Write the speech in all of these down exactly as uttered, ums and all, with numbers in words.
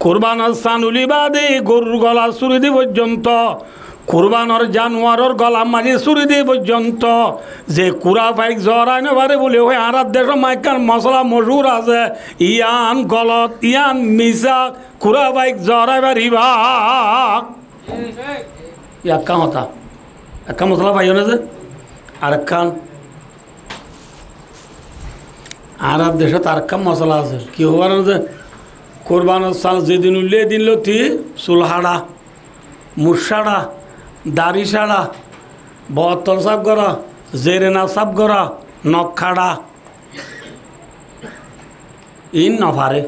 Kurbanor san uli baade gorur gola súri di foijjonto, kurbanor januaror golar maze súri di foijjonto, ze kura faik zorai no fare buli hoi, añárar decot ekkán mosola mochúr asé, yián golot, yián misá, kura faik zorai faribá. Ekkán hotá, ekkán mosola faiyó na ze, arekkán Añárar decót arekkán mosola asé. Ki hoibar ze, kurbanor san zedin uille edin lóti sul haça, muc haça, dari haça, bottol sáf gora, zere naf sáf gora, nok haça. Iín no fare.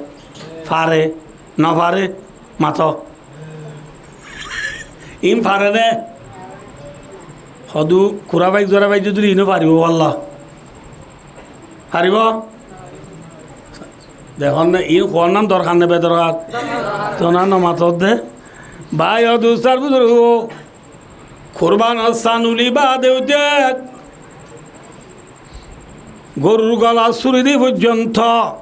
Fare, no fare, mato. Iín fare né? Hodu kura faik zora faik zodi iíno faribó, walla. Faribó? Dekón né, iín hoór nam dorkar né bedorkar? Tuáñra no mato de. Bái o dustó ar buzurgó, kurbanor san uli baade uite gorur gola súri di foijjonto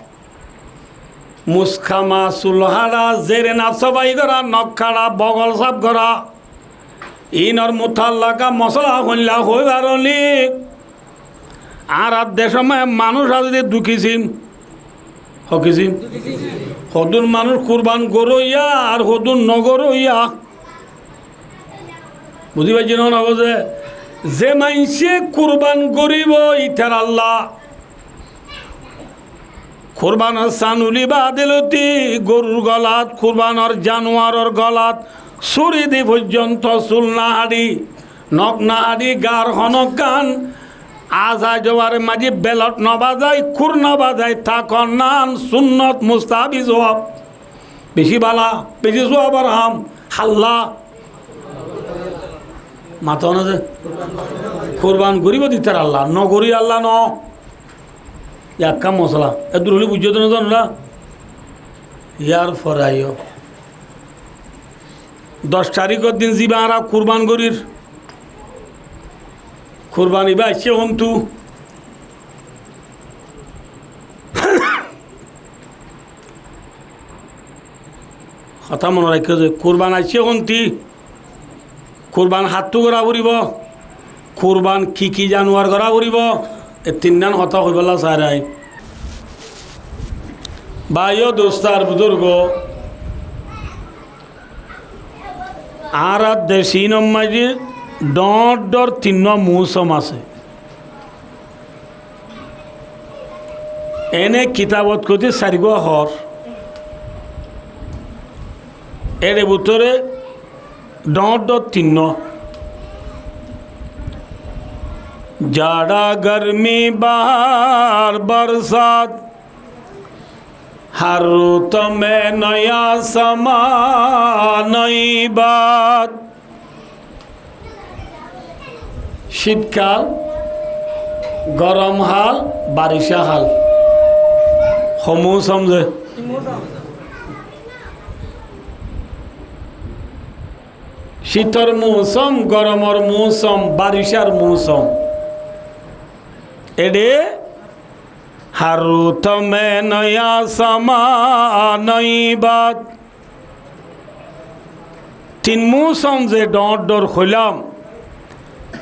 muskama, sul haça, zere naf safai gora, nok haça, bogol sáf gora, iínor mutallaka mosola hoilla hoi faro ni? Añárar decót manúic asé de dui kisim. Hoi kisim? Hodún manúic kurban goróiya ar hodún no goróiya. Buzí faijjó né, no buzé? Ze maincé kurban goríbo ítar Allah, kurbanor san uli baade lóti gorur golat, kurbanor januaror golat súri di foijjonto sul no haçi, nok no haçi, gaar honókkán aza jobar maze belot no bazai, kur no bazai, tákon nan sunnot, mustahabi, sowab. Beci bála, beci sowabor ham. Halla. Mato na ze. Kurban goríbo de ítar Allah, no gorí Allah no. Ekkán mosola. Eddur hoile buijjó de no zano na? Yar fore aiyó. Doc tarikor din ziba añára kurban gorír. Kurban ibá aiccé hontú? Hotá mone raikkó ze, kurban aiccé hontí? Kurban hattú gora foribó? Kurban ki ki januar gora foribó? E tinnán hotá hoibálla sair añí. Bái o dustó ar buzurgó, añárar dec inor maze dhoóñr dhoóñr tinnúa mousom asé. Ene kitabot hoité sairgúa hoór. Ére bútore dhoóñr dhoóñr tinnúa. Jaça, gormi, bahár, borsát, hár rutu me noya samá noibát. Cítkal, gorom hál, baricá hál. Ho mousom ze. Cítor mousom, goromor mousom, baricár mousom. Eçé hár rutu me noya samá noibát. Tin mousom ze dhoóñr dhoóñr hoilam,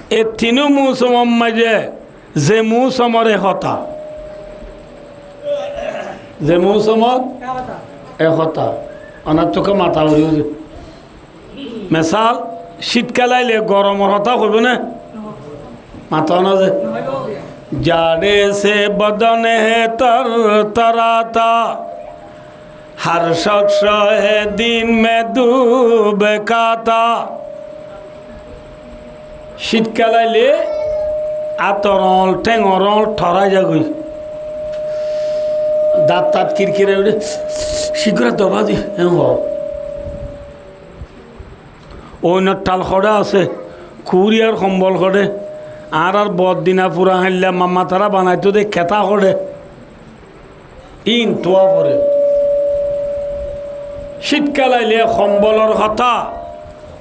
e tinú mousomor maze ze mousomor e hotá, ze mousomor e hotá, onottú ke mata foribo ze. Mesal, cítkal aile goromor hotá hoibó né? Mato na ze. Jaçé se bodon he tor torata, hár shakhs he din me dub kahta. Cítkal aile átor oñl, théngor oñl thorai zagói. Dañt tat kirkirai uçé, cíkora doba di, en hoó. Oinor thal hoçé asé, kuwúriyar hombol hoçé, añárar boddina fura hailla mamma tará banaitó de ketá hoçé. Iín tuá fore. Cítkal aile hombolor hotá,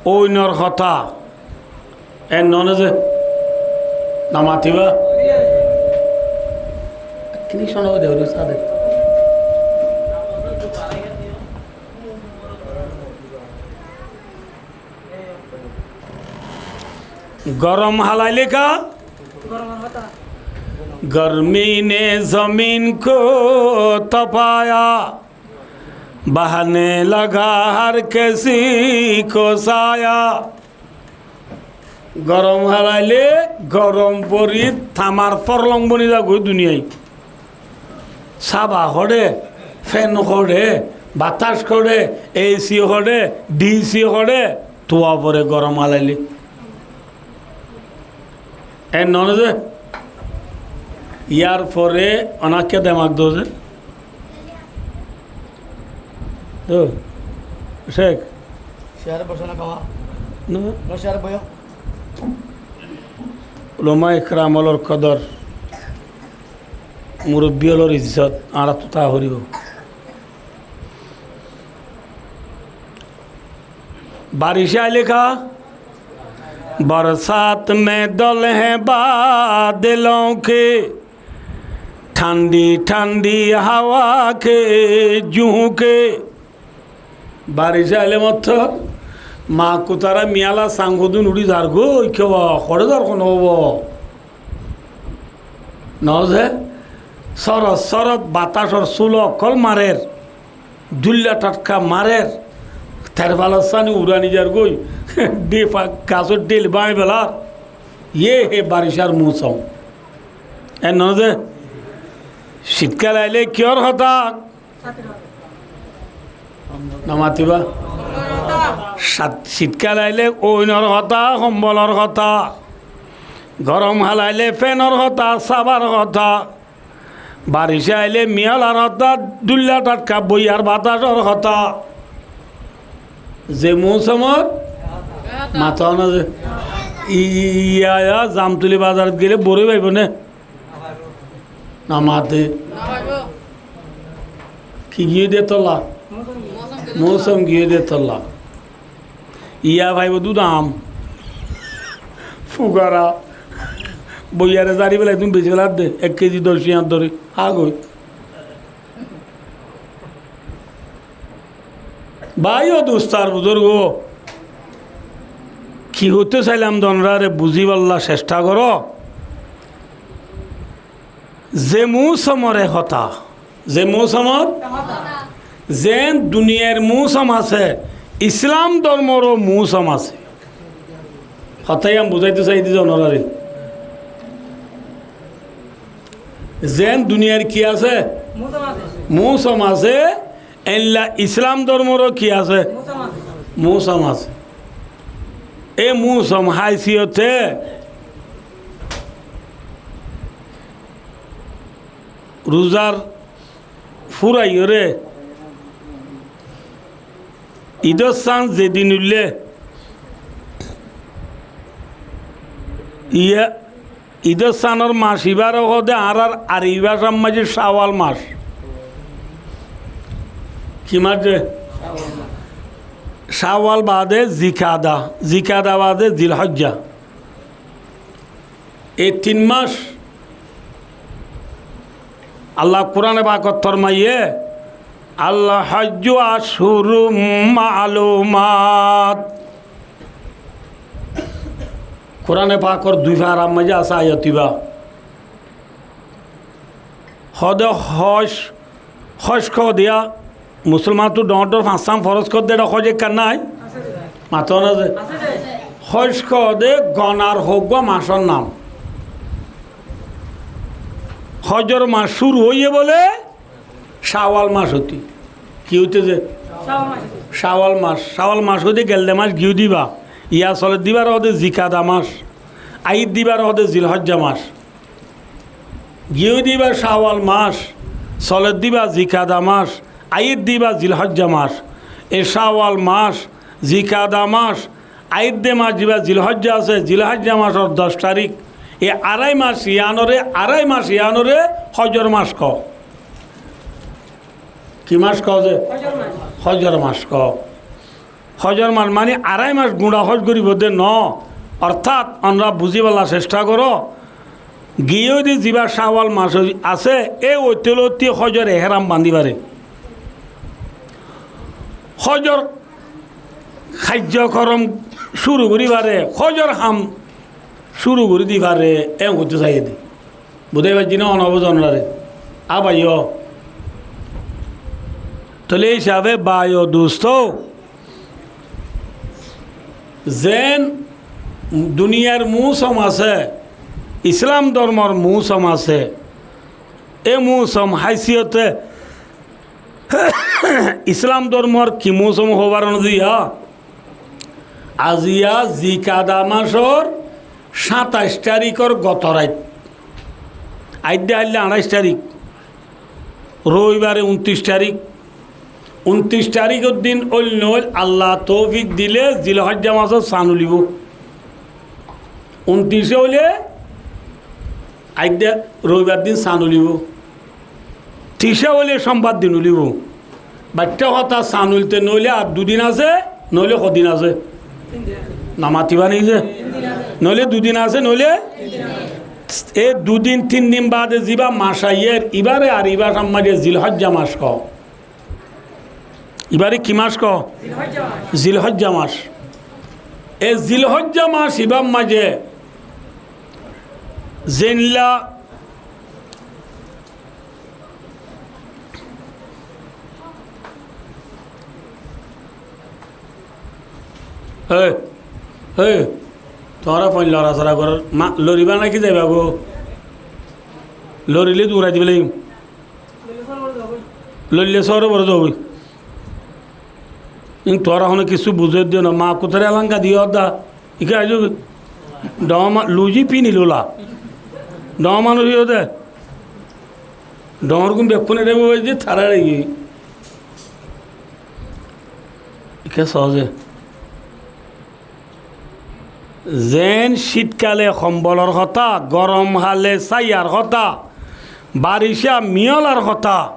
oinor hotá. En noó né ze? No matibá? Kini cóna de horí sáde. Gorom halaile ka? گرمی نے زمین کو تپایا، بہنے لگا ہر کسی کو سایہ۔ Gorom halaile gorom fori tamar forlong boni za goi duniyai. Sába hoçé, fen hoçé, batas hoçé, A C hoçé, D C hoçé, tuwa fore gorom halaile. En noó ze? Yar fore onákka demak do ze. Do, Cek. Ciyare boso na, kama. No. No, ciyare boyo. Ulama ikram olor kodor, murubbi olor izzot, añára tu ta foribo. Baric aile ka? برسات میں دل ہیں بادلوں کے، ٹھنڈی ٹھنڈی ہوا کے جھونکے۔ Baric aile mottor ma kutara miyala sangudun uri zargoi, ke ba, hoçé zar hono ba. Noó ze? Sorot sorot batasor sul okkol marer. Duilla thatka marer, terfalor sáni urani zargoi, dhefa gasor dhel báñgi felar, ye he baricár muúsom. En noó ze? Citkal aile kiyór hotá? No matiba? Cit-, citkal aile oinor hotá, hombolor hotá. Gorom halaile fenor hotá, sábar hotá. Baric aile miyalar hotá, duilla thatka boiyar batasor hotá. Ze muúsomor mató na ze. I-, i-, iya, iya, Zamtuli bazarot gele boroi faibo né? No mate. Ki giyé de tolla? Muúsom giyé de tolla. Iya faibo dud am. Fugara. Boiyare zari felai tumi beci felar de. Ek kezi doc tiañ dóri. Há goi. Bái o dustó ar buzurgó, ki hoitó sailam de onoráre buzíballa cestha goró. Ze muúsomor e hotá, ze muúsomor, zeén duniyair muúsom asé, Islam dormoró muúsom asé. Hotá yián buzáito saidí ze onoráre. Zeén duniyair ki asé? Muúsom asé. Muúsom asé, eilla Islam dormoró ki asé? Muúsom asé. Muúsom asé. E muúsom haisiyote ruzar furaiyoré Idor san zedin uille, iya, Idor sanor mac ibáre hoó de añárar Arobi bácar maze Cawal mac. Ki mac de? Cawal baade Zikada, Zikada baade Zilhojja. E tin mac Allah Kurane Pakot formaiyé, "Al-hajju ashhurum ma'lumat." Kurane Pakor dui farar maze asé ayat ibá. Hoó de hoj, hoj hoó de ya, musolmanottu dhoóñr dhoóñr fañssán foroz hoó de, ita hoj ekkán nái? Mató na ze. Hoj hoó de gonar hoggúa macór nam. Hojor mac cúru óiye bóle Cawal mac óite. Ki óite ze? Cawal mac. Cawal mac óite gelde mac giyé de ibá. Iya soledde ibáre hoó de Zikada mac. Aiyédde ibáre hoó de Zilhojja mac. Giyé de ibá Cawal mac, soledde ibá Zikada mac, aiyédde ibá Zilhojja mac. E Cawal mac, Zikada mac, aiyédde mac ibá Zilhojja asé, Zilhojja macor doc tarík. E arái mac iánoré, arái mac iánoré hojor mac hoó. Ki mac hoó ze? Hojor mac. Hojor mac hoó. Hojor mac mani arái mac guñça hoj goríbou de noó. Ortát onora buzíballa cestha goró. Giyé de zibá Cawal mac asé, e óite lóti hojor ehéram bañdí fare. Hojor kaijjokorom cúru gorí fare. Hojor ham cúru gorí di fare, en hoitó saiyé de. Buzái faijjó né, ónora buzón nare. Á báiyo. Tóile hísafe báiyo, dustó, zeén duniyar mousom asé, Islam dormor mousom asé, e mousom háisiyote Islam dormor ki mousom hoibar no diya? Aziya zikada masór sátais tarikor goto rait. Aijja óilde añçais tarik, roibare untiríc tarik. Untiríc tarikor din óil noóil Allah toufik dile Zilhojja masór san ulibo. Untiríce óile aijja roibar din san ulibo. Tiríce óile cómbar din ulibo. Baiththá hotá, san uilte noóile ar dui din asé, noóile hodin asé? Namatiba né ze? Noóile dui din asé, noóile e dui din, tin din baade zibá mac aiyér, ibáre Arobi bácar maze Zilhojja mac hoó. Ibáre ki mac hoó? Zilhojja mac. E Zilhojja mac ibár maze zeilla Hé, hé, tuáñra foin lorasora gorór, ma-, loribá náki zaiba gó? Lorile duñrai diba lagim. Lorile sóore boro zagói. Ín tuáñra hone kissú buzór diyo na, ma kutare elanga diyo dá. Ike aijó ki? Dhoóñr ma-, luzi fini lula. Dhoóñr manúic óiye de. Dhoóñr gún bekkúne de bói de tará raigiyói. Ike soóze. Zeén cítkale kombolor hotá, gorom hale sáiyar hotá, baricá miyolar hotá,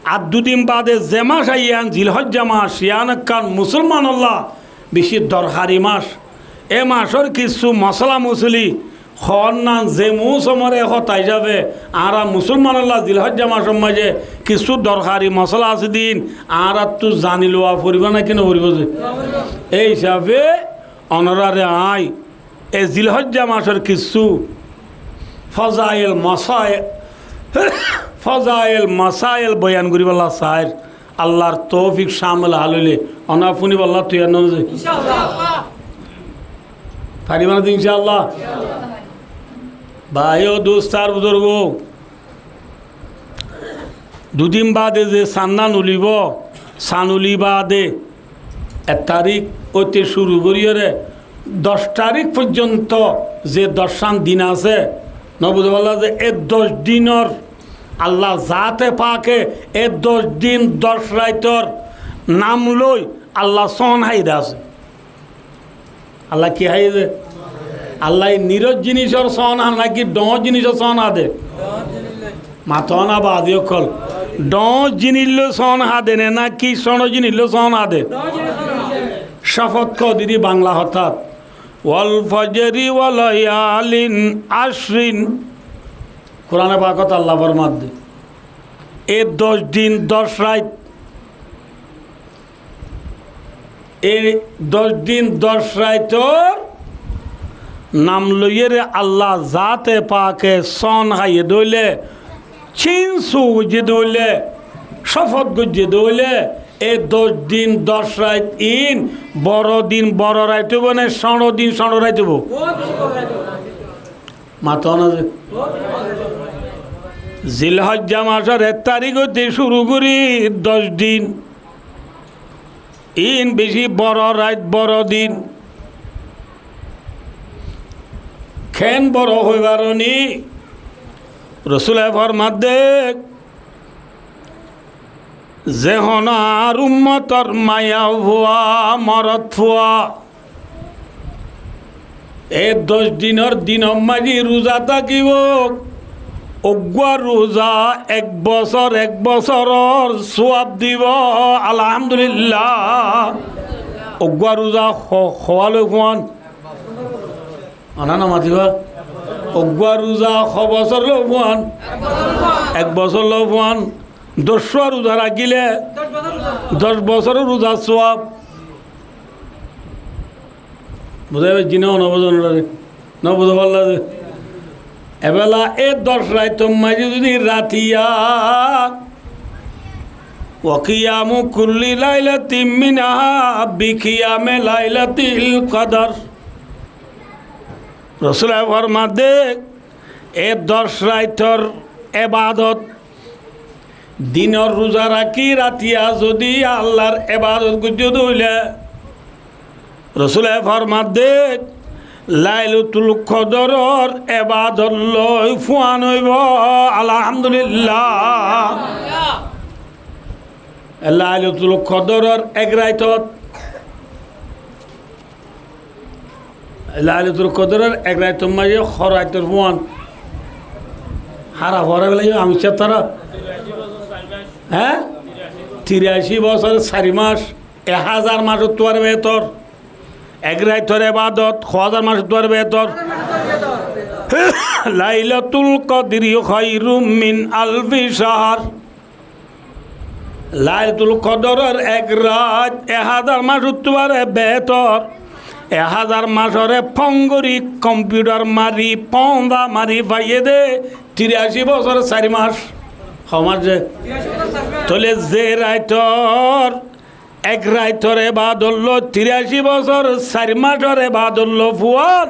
ar dui din baade ze mac aiyé yián Zilhojja mac, yián ekkán musúlmanolla bicí dorhari mac. E macór kissú mosóla musuli hoónnan ze mousomor e hotá hísafe añára musúlmanolla Zilhojja macór maze kissú dorhari mosóla asé de ín añáráttu zani lowa foribó náki noforibó ze? E hísafe onoráre aññí e Zilhojja macór kissú fozail mosail, fozail mosail boyan goríbolla sair. Allar toufik cámil hál óile onorá fúnibolla toiyar noó ze? Incállah. Faribá né de incállah? Báiyo, dustó ar buzurgó, dui din baade ze sannan ulibó, san uli baade ek tarík óite cúru goríyore doc tarík foijjonto ze doccán din asé, no buzó bolla ze e doc dinor Allah zaate pake e doc din doc raitor nam loi Allah sóon háiye de asé. Allah ki háiye de? Allah e niroj jinisor sóon há náki dhoóñr jinisor sóon há de? Mató na baázi ókkol. Dhoóñr jinis loi sóon há de né náki cóñço jinis loi sóon há de? Cófot hoó de íri Bangla hotát. Wal fajri wa layalin ashrin. Kurane pakot Allah formadde, e doc din doc rait, e doc din doc raitor nam loiyére Allah zaate pake sóon háiye de óile, cín su goijjé de óile, cófot goijjé de óile, e doc din doc rait ín boro din boro rait óibo né cóñço din cóñço rait óibo? Mató na ze. Zilhojja macór ek tarík óite cúru gorí doc din, ín bicí boro rait boro din. Keén boro hoibar ni? Rosule formadde, ze honó añár ummotor maiyafua, morotfua e doc dinor dinor maze ruza tákibo, uggúa ruza ek bosór, ek bosóror suab dibo. Alhamdulillah. Uggúa ruza ho-, hoó loi fuán? Onorá no matibá. Uggúa ruza ho bosór loi fuán? Ek bosór loi fuán. Doccúa ruza rakíle doc bosóror ruzar suab. Buzái faijjí né, no buzón nare? Nobuzó falla de. Ebela e doc raitor maze zodi ratiya, "Wa qiyamu kulli lailatin minha bi qiyami lailatil qadar." Rosule formade, e doc raitor ebadot, dinor ruza raki ratiya zodi Allar ebadot goijjó de óile, Rosule formadde, Lailatul Kodoror ebadot loi fuan óibo. Alhamdulillah. Lailatul Kodoror ek raitot, Lailatul Kodoror ek raitor maze ho raitor fuan. Hara fore bele ami cetara. Há? Tiraci bosor sari mac. Ek házar macottú ar betor. Ek raitor ebadot ho házar macottú ar betor. Lailatul Kodri khairum min alfi shahar. Lailatul Kodoror ek rait ek házar macottú ar betor. Ek házar macóre fon gori, kompiutar mari, fonda mari faiyé de tiraci bosor sari mac. Ho mac ze? Tóile ze raitor ek raitor ebadot loi tiraci bosor sari macór ebadot loi fuan.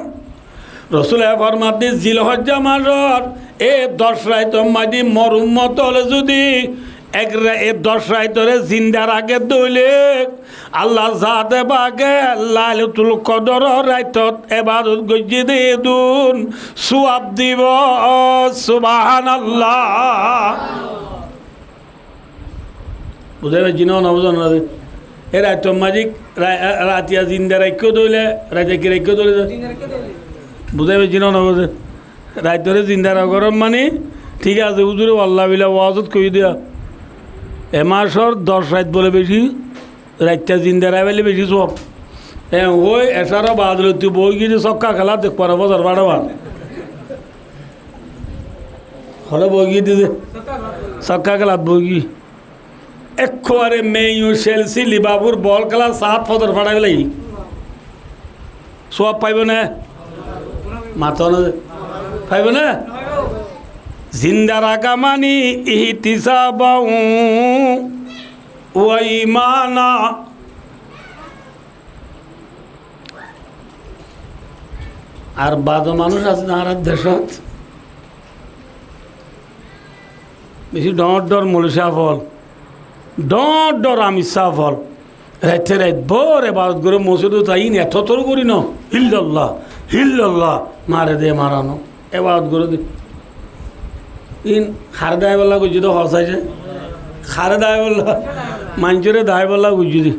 Rosule formadde Zilhojja macór e doc raitor maze mor ummot ókkole zodi ek ra-, e doc raitore zinda raké de óile Allah zate pake Lailatul Kodoror raitot ebadot goijjé de edún suab dibo. Subhanallah. Buzái faijjó né, no buzón né? E raitor maze ra-, ratiya zinda raikkó de óile, ratiya ki raikkó de óile? Buzái faijjó né, no buzón? Raitore zinda rakór mani, thík asé, huzure walla bila wazot hoi diya. E macór doc rait bole beci, ratiya zinda rai faile beci suab. E hoi, ecár baade loi tui boi giyé de sokka kéla dekbar, bosor fára fán. Hole boi giyé de. Sokka kélat boi giyé. Ekkubare Man U, Chelsea, Liverpool bol kéla saát fozor fárai félaiye. Suab faibo né? Mato na. Faibo né? Zinda raká mani ihtisaban wa imana. Ar bazo manúic asé de añárar decót, beci dhoóñr dhoóñr moulovi sáb ókkol, dhoóñr dhoóñr amir sáb ókkol, raite rait bór ebadot goré, mosjidot aiyóre eto tor gorí no, illallah, illallah, mare de, mara no, ebadot goré de. Iín haré daibálla goijjé de, hoó saiyé? Haré daibálla? Maincóre daibálla goijjé de.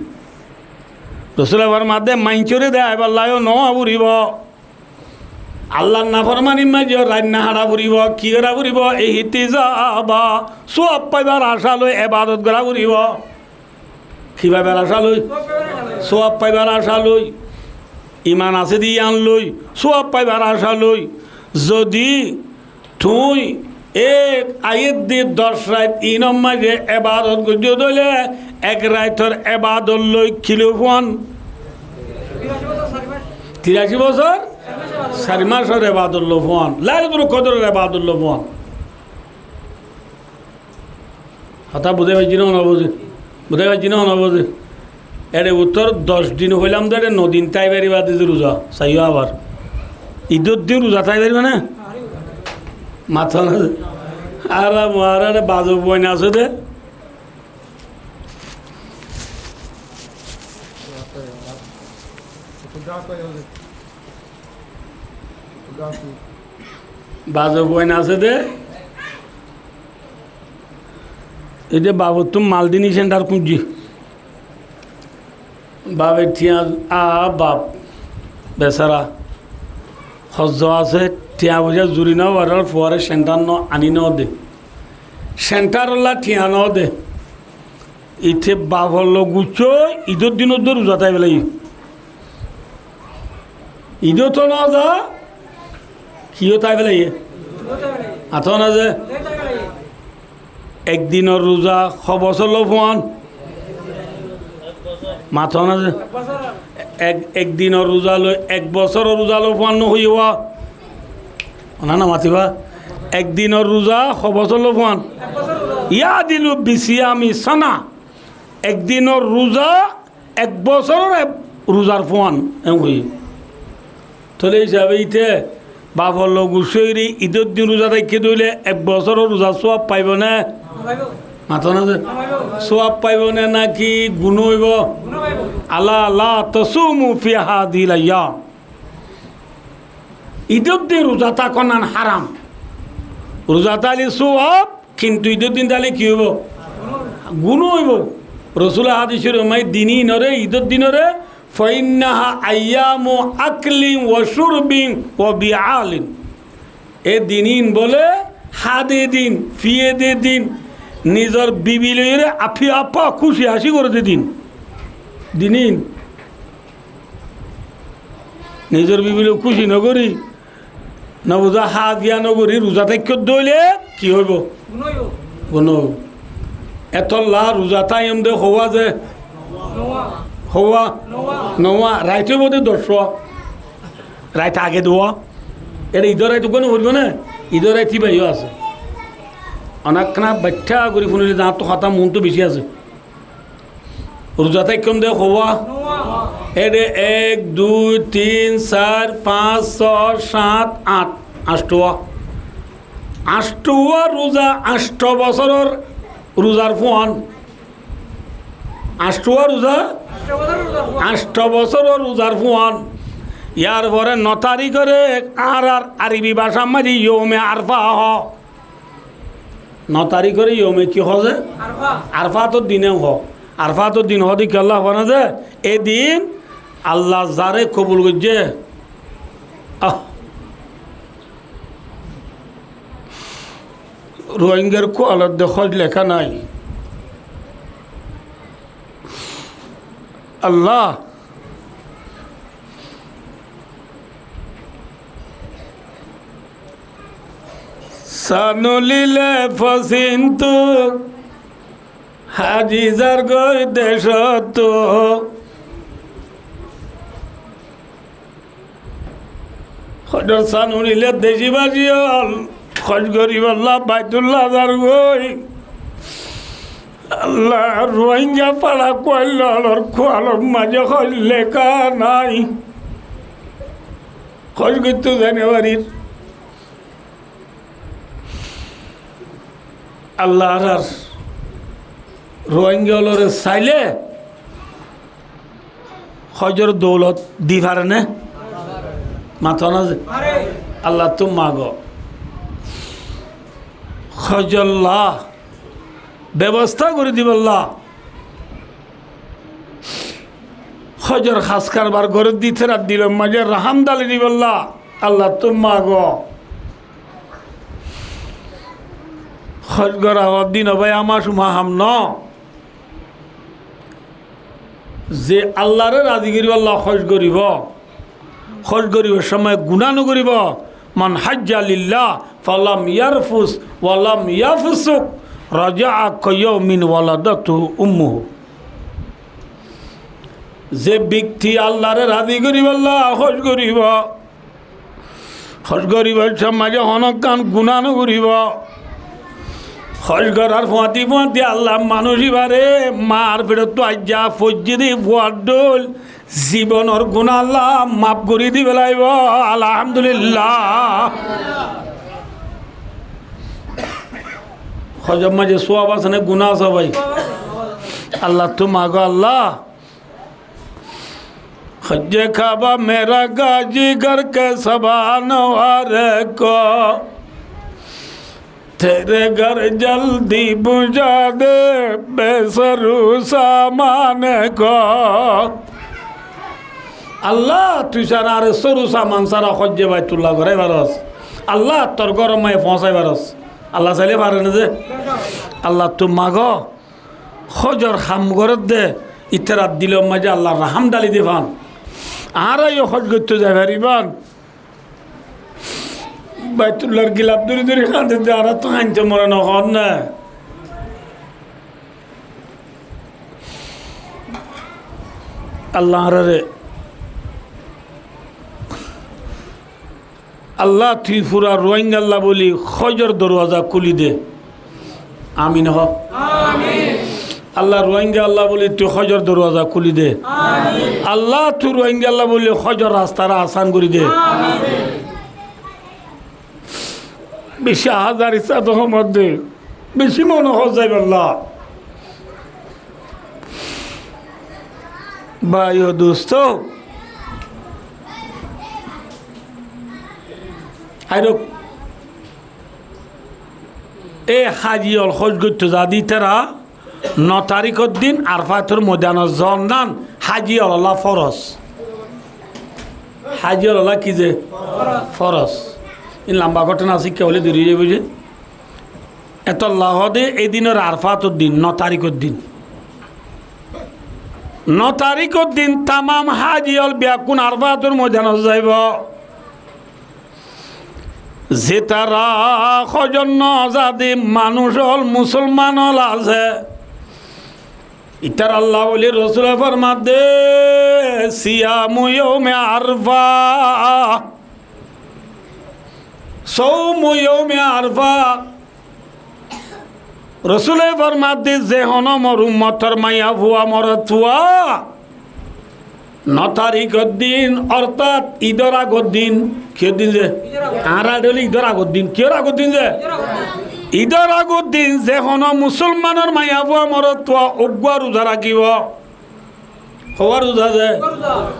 Rosule formadde, maincóre daibálla yó no aá foribó. Allar naformanir maze yó rait no hára foribó. Ki gorá foribó? Ihtisaba. Suab faibar acá loi ebadot gorá foribó. Ki faibar acá loi? Suab faibar acá loi. Iman asé de yían loi. Suab faibar acá loi. Zodi tuñí ek aiyér di doc rait iínor maze ebadot goijjó de óile, ek raitor ebadot loi ki loi fuan? Tiraci bosór sair macór ebadot loi fuan. Lailatul Kodoror ebadot loi fuan. Hotá buzái faijjó né no buzó? Buzái faijjó né no buzó? Ére uttór doc din hoilam de, ére no din tái faribá de ruza, saiyó abar. Idor din ruza tái faribá né? Mato na. Ar añárar bazo fuain asé de. Bazo fuain asé de. Ede bafottú mal dini sentar kuñji. Bafe thiañ a baf besara. Hozzo asé, thiañ foicá zuri no farar, fuare sentar no ani no de. Sentar olla thiañ no de. Ite bafor loi guccói, idor dinot de ruza tái félaiye. Idot no za, kiyó tái félaiye? Mato na ze? Ek dinor ruza ho bosór loi fuan? Mato na ze? Ek, ek dinor ruza loi ek bosóror ruza loi fuan no hoiyé wa? Oná no matibá? Ek dinor ruza ho bosór loi fuán? Ya'dilu bisiyami sana. Ek dinor ruza ek bosóror ek ruzar fuán, en hoiyé. Tóile hísabe íte bafor loi guccá óiri idor din ruza táikke dóile ek bosóror ruzar súab faibó né? Mató na ze? Súab faibó né náki guná óibo? Ala la tasumu fi hazihil ayyam. Idor din ruza tákon nan háram. Ruza táile súab, kintu idor din táile ki óibo? Guná óibo. Rosule hádis córif ot maze dini inoré, idor dinoré, fa innaha ayyamu aklin wa shurbin wa bi'alin. E dini in bóle háde din, fiyede din, nizor bibi loiyóre afi afa kúci hási goré de din. Dini in. Nizor bibi loi kúci no gorí, no buzá, há ziya no gorí, ruza táikko dóile ki óibo? Guná óibo. Guná óibo. Etolla ruza táiyum de houwa ze? Houwa? Nouwa. Rait óibo de doc. Rait age duwa. Ere idor rait uggwá no foribó né? Idor rait ibá yó asé. Onákkána baittá gorí funile zañttu hotá muúntu bicí asé. Ruza táikkun de houwa? Ede ek, dui, tin, sair, fañs, só, sát, áñt. Añcthuwa. Añcthuwa ruza, añctho bosóror ruzar fuán. Añcthuwa ruza? Añctho bosóror ruzar fuán. Yar fore no tarikóre añárar Arobi bacár maze youme Arfa hoó. No tarikóre youme ki hoó ze? Arfa. Arfator dine hoó. Arfator din hoó de ki Allah fana ze? E din Allah zare kobul goijjé. Ah. Ruáingar kualot de hój leká nái. Allah. Sanulile fosintu háji zargói decóttu. Hójor sanulile decibáci ól hój goríbolla Baitullah zargói. Allah, Ruáinga fara kuaillolor kualot maze hój leká nái. Hój goittó zai no farir. Allah añárar Ruáinga ólore sailé hójor doulot di fare né? Mató na ze? Allattú mago. Hójolla bebosta gorí dibolla. Hójor hás karbar gorédde ítarar dilor maze rahám dali dibolla Allattú mago. Hój gora hoddin bái ama cuma ham no. Ze Allahre razi goríbolla hój goríbo, hój goríbar cómot guná no goríbo. Man hajja lillah falam yarfus walam yafsuk raja'a kayaumin waladatuhu ummuhu. Ze bekti Allahre razi goríbolla hój goríbo, hój goríbar cómot maze honókkán guná no goríbo. Hój gorar fuáñti fuáñti Allah manúic ibáre mar feçottú aijja foijjé de fuar dóil zibonor guná Allah maf gorí di félaibo. Alhamdulillah. Hójor maze suwab asé né guná asé bái? Allattú mago Allah. Hójje Kaaba mera gazi ghar ke sabá no ware ko, tere ghar jaldi bujá de be soru samane ko. Allah, tui sára añáre soru saman sára hójje Baitullah gorai faros. Allah, tor góror maze foóñsai faros. Allah sailé fare né ze? Allattú mago. Hójor ham gorédde ítarar dilor maze Allahr rahám dali di fán. Añára yó hój goittó zai faribán. Baitullar gilaf dóri dóri hañdedde, añárattú hañdito mone no hoór né? Allah añárare Allah, tui fura Ruáingalla bóli hóijor dorwaza kúli de. Amin hoó. Amin. Allah, Ruáingalla bóli tui hóijor dorwaza kúli de. Amin. Allah, tui Ruáingalla bóli hóijor rastaré asán gorí de. Amin. Beci házar issá to hoómot de, beci mone hoó zaibolla. Bái o dustó, airó, e háji ol hóij goittó zade ítara no tarikor din Arfátor moidanot zon nan háji ololla foros. Háji ololla ki ze? Foros. In lamba góthona asé, ki óile deri ói zaibo ze. Etolla hoó de e dinor Arfátor din, no tarikor din. No tarikor din tamam háji ol beggún Arfátor moidanot zaibo. Zetará hóijor no zade manúic ol, musolman ol asé, ítaralla bóli Rosule formadde, siyamu yaume Arfa, sawmu yaume Arfa. Rosule formadde, ze honó mor ummotor maiyafua, morotfua, no tarikor din, ortát idor agor din, kiyór din ze? Añárar añçáli idor agor din. Kiyór agor din ze? Idor agor din ze honó musolmanor maiyafua, morotfua uggúa ruza rakíbo. Howá ruza ze?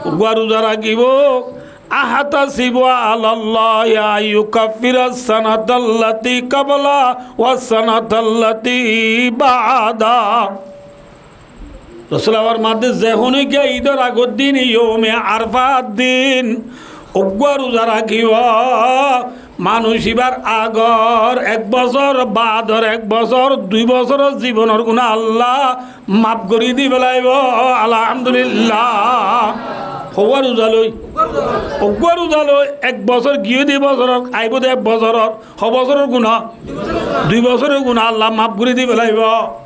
Uggúa ruza rakíbo. Ahtasibu alallahi an yukaffiras sanatallati qablaha was sanatallati ba'daha. Rosule formadde, ze honó giyé idor agor din, yaume Arfar din, uggúa ruza rakíbo, manúic íbar agor ek bosór, baador ek bosór, dui bosóror zibonor guná Allah maf gorí di félaibo. Alhamdulillah. Howá ruza loi? Uggúa ruza loi ek bosór giyé de, bosóror, aibó de ek bosóror, ho bosóror guná? Dui bosóror guná Allah maf gorí di félaibo.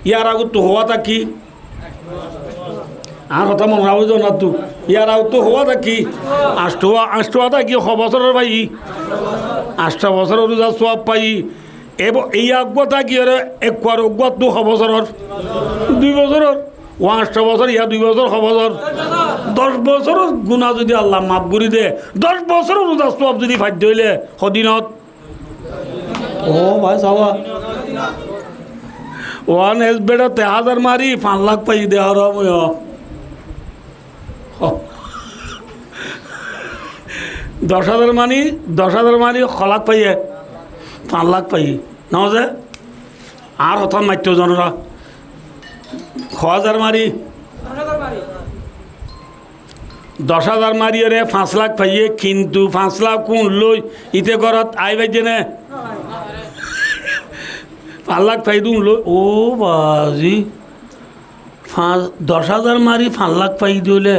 Yar agottú howá táki? Añár hotá mone raikó de náttu. Yar agottú howá táki? Añcthuwa, añcthuwa táki ho bosóror faiyi? Añcthu bosóror ruzar suwab faiyi. Ebo, ei uggúa tákiyóre ekkuar uggúattu ho bosóror? Dui bosóror. Ó añcthu bosór, yá dui bosór, ho bosór? Doc bosóror guná zodi Allah maf gorí de, doc bosóror ruzar suwab zodi faitté óile, hodinot? Ó bái, sawa. Wan es beçote házar mari fañs lak faiyi de, haram óiya. Doc házar mari, doc házar mari ho lak faiye? Fañs lak faiye. Noze? Añár hotá maitto zonora. Ho házar mari? Doc házar mariyóre fañs lak faiye, kintu fañs lak kún loi, íte górot ai faijje né? Fañs lak faiye dé kún loi, ó bazi. Fañs, doc házar mari fañs lak faiye dé óile,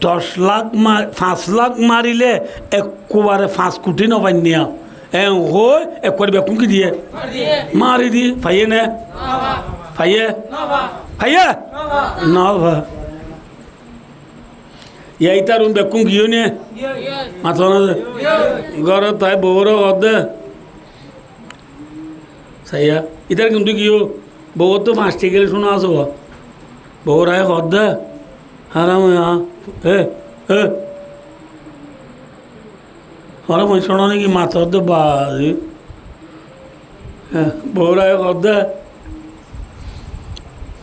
doc lak ma-, fañs lak marile ekkubare fañs kuthi no fainniya. Eén hoi ekkubare bekkún ki diye? Mari diye. Faiye né? Faiye? Faiye? No fa. Yá, ítarun bekkún giyói né? Mató na ze? Górot tái bouwore hoódde. Saiya, ítar kintu giyó, bouwottu fañs thigel cúna asé ba. Bouwore hoódde. Háram óiya. E, e. Háram óiya, cúno né ki mató de ba, e? E, bouwore hoódde.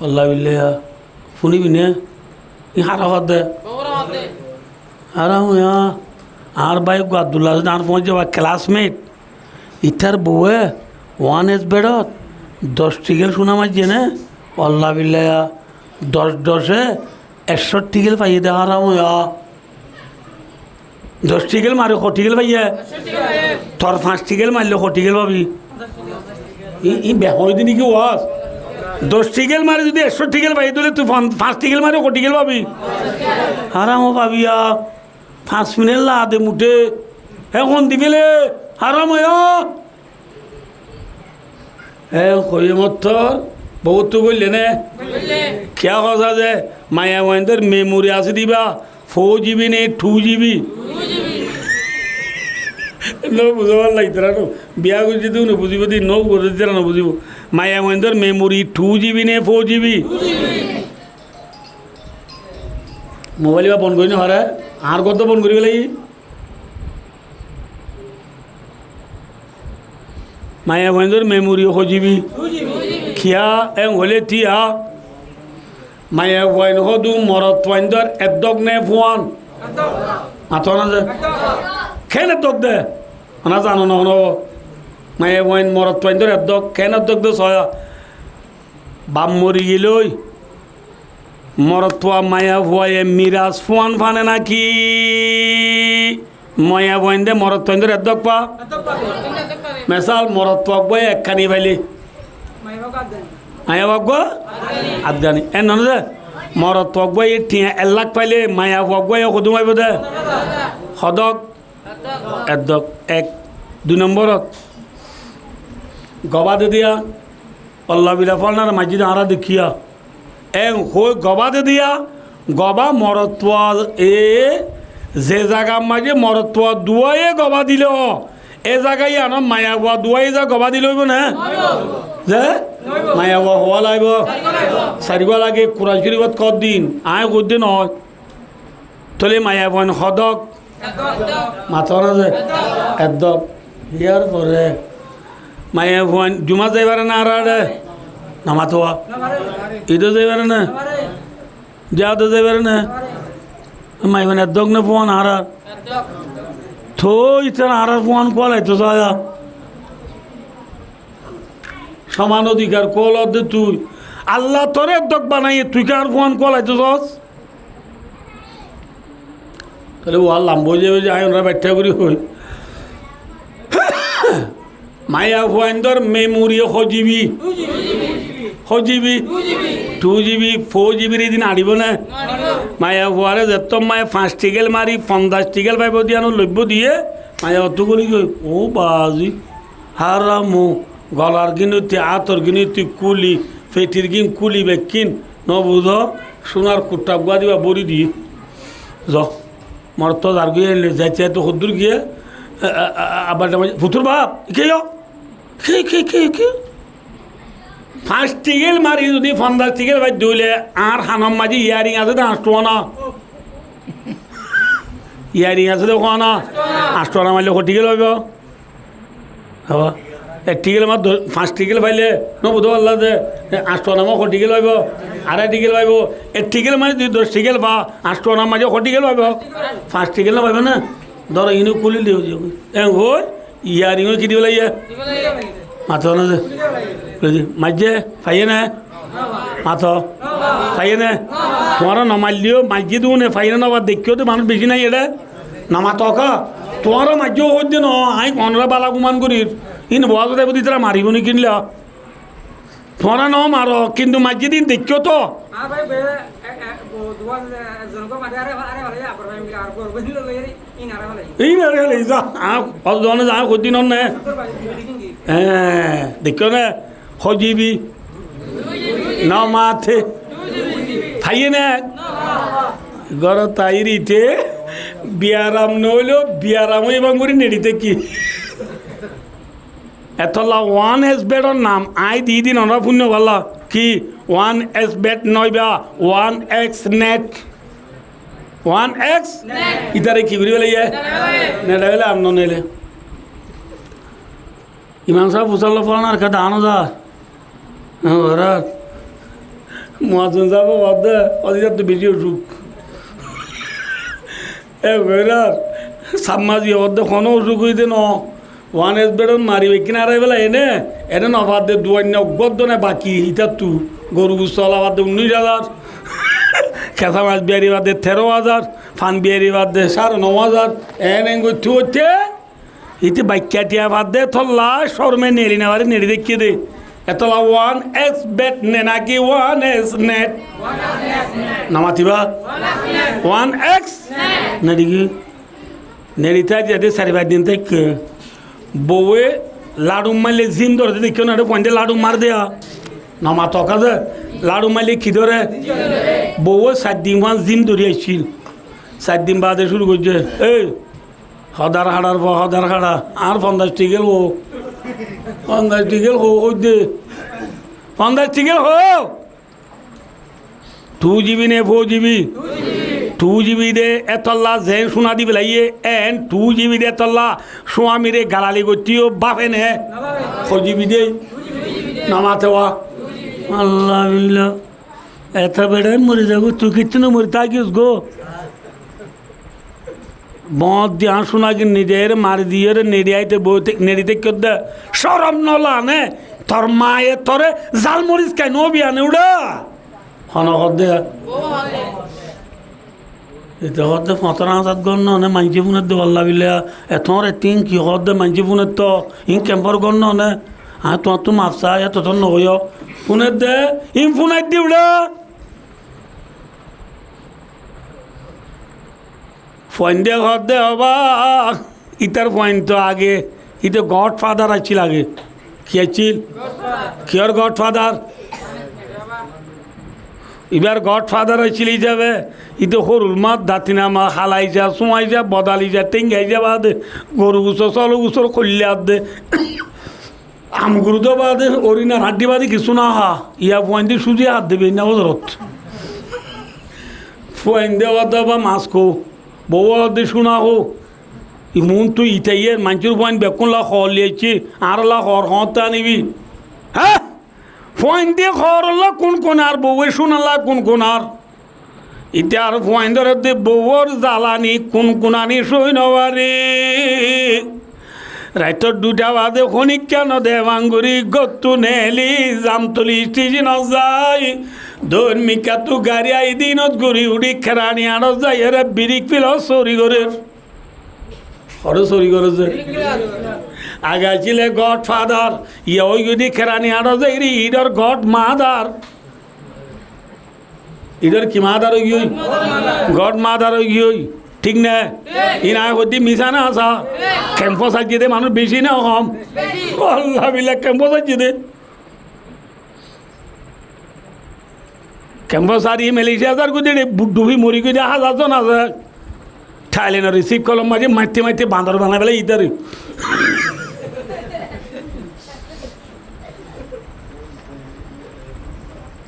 Allah billah. Fúnibi né? Í hára hoódde. Hára hoódde. Añár bái uggúa Abdullah asé, añár fuañijja ba classmate. Ítar bouwe Wan es beçot doc thigel cúna maijje né? Allah billah, doc doce ekcó thigel faiye de, háram óiya. Doc thigel mari ho thigel faiye? Tor fañs thigel marile ho thigel fabi? Í, í behoi de né ki waz? Doc thigel mari zodi ekcó thigel faiye dé óile tui fan-, fañs thigel mari ho thigel fabi? Háram ó fabi yá. Fañs minit lade muté. Hé hon di féle? Háram óiya. E hoiyé mottor, bouwottu goille né? Goille. Kiyá hoó za ze, maiyafuaindor memory asé de íba, four GB né two GB? Two GB. No buzó bálla itará no. Biya goijjé de no buzibó de, no goijjé de no buzibó. Maiyafuaindór memori two G B né four G B? Mobail ibá bon gorí no faré, añár gor tó bon gorí félaiye. Maiyafuaindór memori hó G B? Kiyá en hoilé tíya? Maiyafuain hódu morotfuaindór eddók né fuan? Mató na ze. Ken eddók de? Ona zano no hono. Maiyafuain morotfuaindór eddók, ken eddók de soya? Baf mori gilói morotfua maiyafuaye miras fuan fane náki? Maiyafuainde morotfuaindór eddók fa? Mesal, morotfua uggúaye ekkani faile, maiyafua uggúa? Atgani. En no de? Morotfua uggúaye thiañ ek lak faile, maiyafua uggúaye hodún faibó de? Hodók? Eddók. Ek. Dui nombórot, gobá de diya, olla bila fólnar maijjé de añára dekíya. En hoi gobá de diya, gobá morotfua e, ze zagar maijjé morotfua duwáye gobá dile ó, e zaga iyanot maiyafua duwáye za gobá dile óibo né? Ze? Maiyafua hoó laibo? Sairgúa lage. Kuran Córifot hoddin? Aññí hoddin ó. Tóile maiyafuain hodók? Mató na ze? Eddók. Yar fore maiyafuain jumát zai fare né añárar? No mató wa. Idot zai fare né? Jihadot zai fare né? Maiyafuain eddók né fuan añárar? Toi ítara añárar fuan kúa laitó saá? Soman odikar kúa lodde tui. Allah tore eddók banaiyé, tui ki añár fuan kúa laitó sas? Tóile uá lamba ói zaibo de, aññí onora baittá gorí hoi. Maiyafuaindór memori hó G B? Hó G B? Two G B, four G B r edin añçibo né? Maiyafuare zettót maiyafua fañs thigel mari fonzaic thigel faibo de yíanot loibbo diye, maiyafuattú goli goi, ó bazi, háram ó, golar gín óite, átor gín óite kúli, fetir gín kúli bekkín, no buzó, cúnar kuththá uggúa diba bóri diyé. Zo, morot tó zargói, aile zaite zaite hoddúr giyé, a, a, a, abar dama, futur baf, ki ó? Ki, ki, ki, ki? Fañs thigel mari zodi fonzaic thigel fai de óile, añár hanor maze iyaring asé de añctho ana. Iyaring asé de hoó ana? Añctho ana maille hó thigel óibo? Haba. Ek thigel maze do-, fañs thigel faile, no buzó Allah de, e, añctho ana maze hó thigel óibo? Arai thigel óibo. Ek thigel maze zodi doc thigel fa, añctho ana maze hó thigel óibo? Fañs thigel no faibo né? Dóro, iín ó kúli diyo, diyo. En hoi, iyaring ó ki dibo laiye? Mató na ze? Buzi, maijjé, faiyé né? Mató. Faiyé né? Tuáñra no mailleyó, maijjé de une faiyé né no fa, deikkó de manúic beci nai ere. No mató ká? Tuáñra maijjó hoóidde no, aññí onora bála guman gorir. Iín boóza zaibo de ítara maribó né kinla. Tuáñra no maro, kintu maijjé din deikkó to. Añár bái, e, e, bo-, duwán, e, ekzon uggúa mari, are, are, are, abar bái mile, ar gor bái mile loi, in are félai. In are félai, za. Añár, hoó zone za, añár hoddin onne. Sóttor bái, bilding di. Eé, deikkó né? Hó G B? No mate. Faiyé né? Górot aiyóre ite biyaram no óileyo, biyaram ói ibá gorí neçi táki. Etolla One X Bet or nam aññí di din onora fúinno fálla. Ki? One X Bet no ibá, One X Net. One X? Net. Ítare ki gorí félaiye? Neçai félaiye. Neçai félaiye, ar no neile. Imam sáb fusár loi folanar ká daháno za. Añárar muazzin sáb hoódde, hoódde ítarattú beci ocúk. E goirar, sáb mazi hoódde honó ocúk óiye de no. One X Bet ot mari bekkín arai félaiye né, ene no fadde duainna uggúa done baki ítarattú. Goru gussu ola fadde unnúic házar, kesa mas biyari fadde teró házar, fan biyari fadde sáre no házar, ene goitte goitte Íte baikká thiañ fadde tolla, córme neeli no fare, neeli deikke de. Etolla One X Bet ne náki One X Net? No matiba? One X? Neeli ki? Neeli táite táite sair fañs din táikke. Bouwe laçum maille zim dóre de deikkó na, ére fuainde laçum mar de ya. No mato kaze, laçum maille ki dóre? Bouwe sair din fuan zim dóri aiccíl. Sair din baade cúru goijje. Ei, Hodar haçar fua, hodar haça. Añár fonzaic tigel hoó. Fonzaic tigel hoó, hoóidde. Fonzaic tigel hoó. Two G B ne four G B? Two G B de etolla zeén cúna di felaiyé, eén two G B de etolla cúamire galali goittó yó báfe né? Four G B de? Namate wa. Allah billah. Eta beçain mori zagói, tui kittú no mori tákiyos gó. Boóñt di añár cúna gín nidiyére mari diyére neçi aite boói te-, neçi táikkodde. Córom no lage né? Tor maye toré zalmoris kái no biyane uçá? Hone hoódde? Ite hoódde foñsór añsat gór no né, maincé fúnedde walla billa. E tuáñr ettín ki hoódde maincé fúnedde, iín kempór gór no né? Añí tuáñttú maf saá, yá tottór no hoiyó. Fúnedde, iín fúnaidde uçá. Fuainde hoódde, "Obá, ítar fuain to age, íte godfather accíl age." Ki accíl? Kiyór godfather? Íbar godfather accíl hísabe, íte hórul mat, datina mat, halaisa, súaisa, bodalisa, théngaisa baade, goru gusór, sólo gusór koilla adde. Am guru dó baade, orinar hañçi baade kissú no há. Yá fuainde cúzi há de beinna bozorot. Fuainde hoódde, "Obá mas kó." Bouwe hoódde, "Cúna hó." Imuntú itaiyér maincór fuain bekkúnlla hoor loiyaiccí, añárálla hoor hoóñtte anibi. Há? Fuainde hoorólla kunkunar, bouwe cúnalla kunkunar. Íte ar fuaindóre de bouwór zalani kunkunani sói no fari. Raitór duita baade honíkka no de bangori góttu neeli Zamtoli stecónot zai. Doin mikkattú gari ai dinot guri uçí kerani añçot zaiyóre birik filot sóri gorér. Horé sóri goré ze. Age accíle godfather, yá óigiyoi de kerani añçot zaiyóre ídor godmother. Ídor ki mother óigiyoi? Godmother óigiyoi. Thík né? Thík. Iín aññí hoóidde misá né asá? Thík. Kempót saijjé dé manúic bicí né hom? Bicí. Allah billah, kempót saijjé dé. Kempót sári Malaysia zar goi dé, bu-, dhufi mori goi dé, házar zon asé. Thailandor receive call or maze maitte maitte bandor banai félaiye ítare.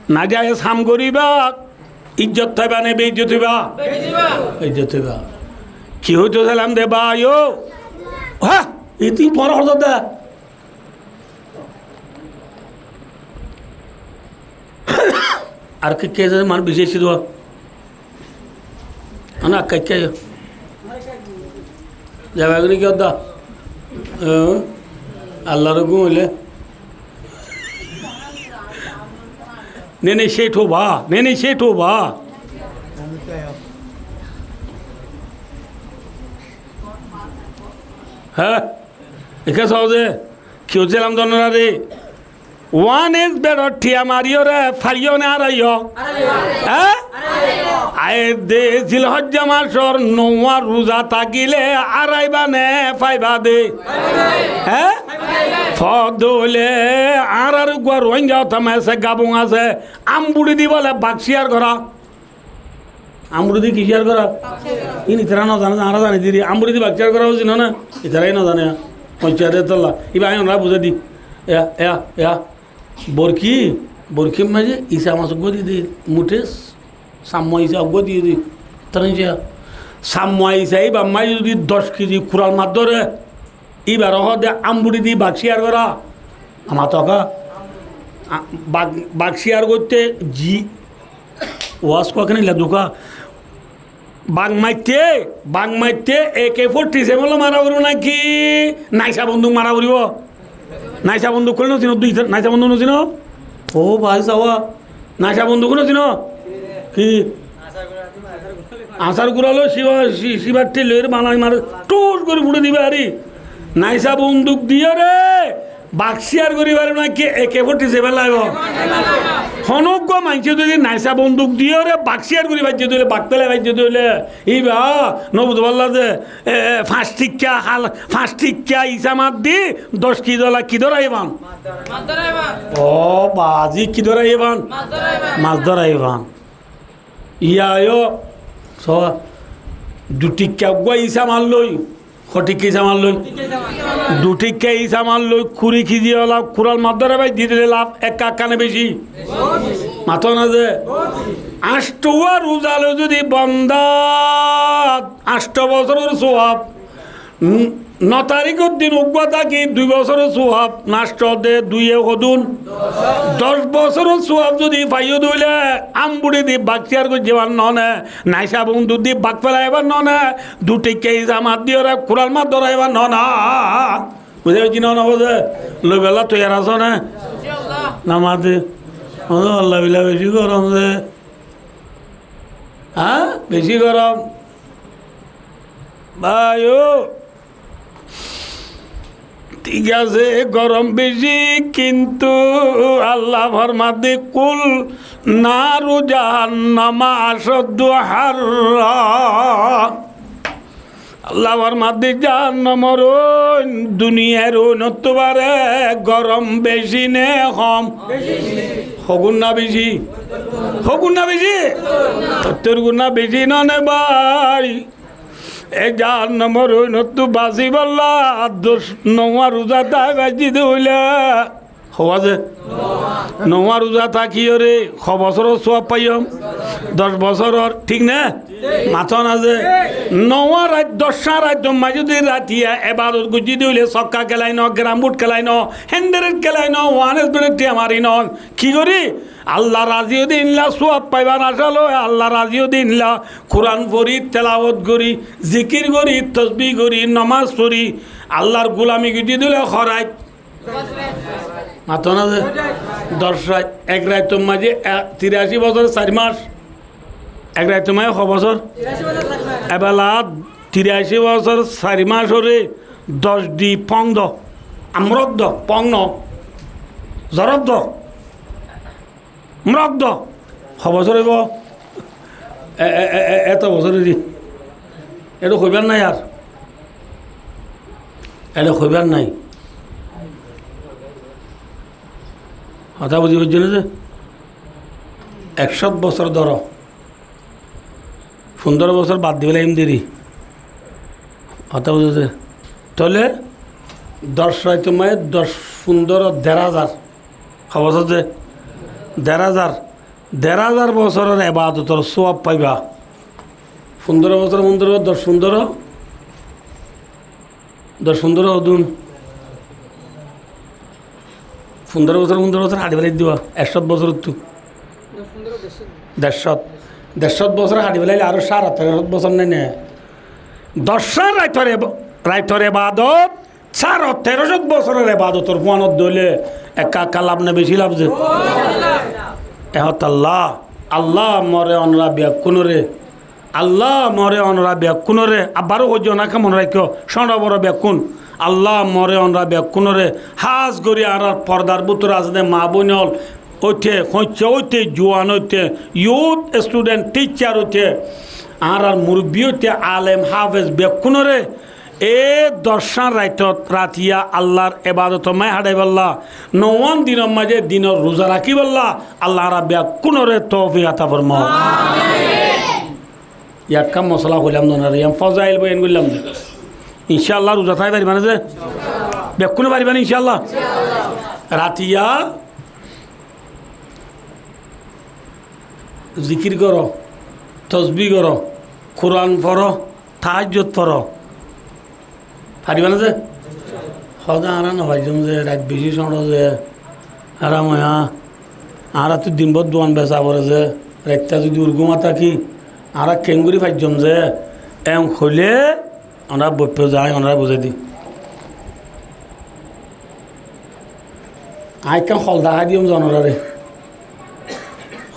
Najayez ham goriba, ijjot faiba ne beizzot óiba? Beizzot óiba. Ki hoito sailam de bái o? Há, iti tuáñra horzot de. Ar ki ki asé, manúic beci aiccé dé. Ana, ekka, ekka. Zaiba goi né ki hoddá? Hé? Allar húkum óile. Ne, ne, cé thoba, ne, ne, cé thoba. Hé? Ekka sóoze. Ki hoilam de onorare? One is better, thiañ mariyóre fariyó né araiyó? Hé? Aiyér de Zilhojja masor nouwa ruza tákile araiba né faiba de? Hé? Fodde óile añárar uggwá Rohingya hotá asé, gabung asé, amburi di bóle bak ciyar gorá. Amburi di ki ciyar gorá? Ín itará no zane, añára zani diri. Amburi di bak ciyar gorá, buzí no na? Itará no zane. Hoiccé de tolla. Iba añí onora buzái di. Eya, eya, eya. Borki, borki maze isa mas uggwá di de. Muthé samma isa uggwá di de. Taran ciya. Samma isa iba maze zodi doc kezi kural mas dóre. Íbaré hoó de amburi di bak ciyar gorá. Ama toka. A, bak, bak ciyar goitté ji. Waz kua kene illa duka. Bak maitté, bak maitté A K forty seven loi mara foribo naki naisa bonduk mara foribo? Naisa bonduk hoile no sino, dui, naisa bonduk no sino? Ó bái sawa. Naisa bonduk no sino? Ki? Asar gura loi siba, si-, sibar thil loi banai mare, tus gori furi diba ari. Naisa bonduk diyóre bak ciyar gori faribo naki A K forty seven laibo? Honó uggwá maincé zodi naisa bonduk diyóre bak ciyar gori faijjé dóile, bak felai faijjé dóile, iba no buzó falla de, e, e, fañs tikka hal, fañs tikka isa mat di, doc kezi dola ki dórai fan? Ó bazi, ki dórai fan? Mas dórai fan. Mas dórai fan. Iyá yó, so, dui tikka uggwá isa mat loi, Hó thíkka hísab loi? Dui thíkka hísab loi kuri kezi ola Kuran maddore bái dile laf ekka ekka né beci? Mató na ze? Añctowá ruza loi zodi bonda añcto bosóror suwab, n-, no tarikor din uggwá táki dui bosóror suwab, añcto de duiye hodún? Doc bosóror suwab zodi faiyó de óile, ámbuçi di bak ciyar goijjé bar no né, naisa bondú di bak felai bar no né, dui thíkka hísab diyóre Kuran maddore bái no né. Buzá faijjó né, no buzá? Loibálla toiyar asó né? Namaz de. Ó Allah, bela beci gorom ze. Há? Beci gorom. Bái ó. Thík asé, gorom beci, kintu Allah formadde, "Kul naru jahannama ashaddu harra." Allah formadde, jahannamor óin duniyair óinottú bare gorom beci né hom? Hogun na beci? Hogun na beci? Sottor gun na beci no né bái? E jahannamor óinottú basibálla doc, nowá ruza táki báijji de óile, hó asé? Nowá ruza tákiyóre hó bosóror suwab faiyum? Doc bosóror, thík né? Mató na ze? Nowá rait, doccwá raitor maze zodi ratiya ebadot goijjí de óile, sokka kelai no, keram bud kelai no, héndered kelai no, wan es bered tiya mari no, ki gorí? Allah razi óiye de ílla suwab faibar aca loi, Allah razi óiye de ílla Kuran fori, telawot gorí, zikir gorí, tosbih gorí, nomaz forí, Allahr gulami goijjí de óile hó rait? Mató na ze? Doc rait. Ek raitor maze, e, tiraci bosór sair mas. Ek raitor maze hó bosór? Ebela tiraci bosór sair mas óre doc di fong do. Amrok do, fong no. Zorof do. Mrok do. Hó bosór óibo? E, e, e, e, eto bosór óiye. Eto hoibar nai ar. Eto hoibar nai. Hotá buzi faijjó né ze? Ekcót bosór dóro. Fundóro bosór bad di felaiyum deri. Hotá buzó ze? Tóile doc raitor maze doc, fundóro, der házar. Hó bosór ze? Der házar. Der házar bosóror ebadotor suwab faiba. Fundóro bosór, fundóro, doc, fundóro. Doc fundóro hodún? Fundóro bosór, fundóro bosór haçi félai diba, ekcót bosórottú. Dercót. Dercót bosór haçi félaile aró sáre terocót bosór nai né? Doccwá raitor eba-, raitor ebadot sáre terocót bosóror ebadotor fuanot dóile ekka ekka laf né beci laf ze? E hotá Allah, Allah more onora bekkúnore Allah more onora bekkúnore, abbar hoijjó, onora mone raikkó, cóñço boro bekkún. Allah more onora bekkúnore, hás gorí añárar fordar bútore asé de maa bóin ól óite, hoiccá óite, juan óite, youth, student, teacher óite, añárar murubbi óite, alem, hafez bekkúnore, e doccwá raitot, ratiya Allahr ebadotor maze haçaibálla, nowán dinor maze dinor ruza rakíbálla, Allah añára bekkúnore toufik ata formok. Amin. Ekkán mosola hoilam de onaré, yián fozail boyan goillám de. Incállah ruza tái faribá né ze? Bekkúne faribá né incállah? Ratiya zikir goró, tosbih goró, Kuran foró, tahajjud foró. Faribá né ze? Hoó de añára no faijjóm ze, rait beci cóñço ze, añára moya, añárattú din bór duan besa foré ze, raitta zodi urgúma táki, añára keéngorí faijjóm ze, en hoilé, onora boippó ze, añí onorare buzái di. Añí ekkán hol dahái diyum ze onorare.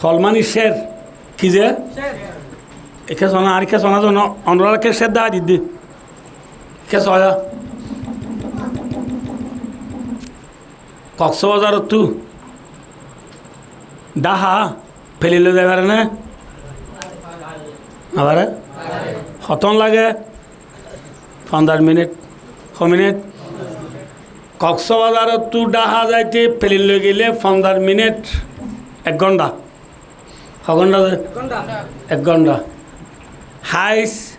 Hol mani cér. Ki ze? Cér. Ekká sona, ar ekká sona, sona, onorare ekká cér dahái di de. Ekká soya. Koksobazarottú Dháha pelen loi zai fare né? No fare? Hotón lage? Fonzaic minit. Hó minit? Koksobazarottú Dháha zaite pelen loi gele fonzaic minit, ek gónta. Hó gónta ze? Ek gónta. Hais,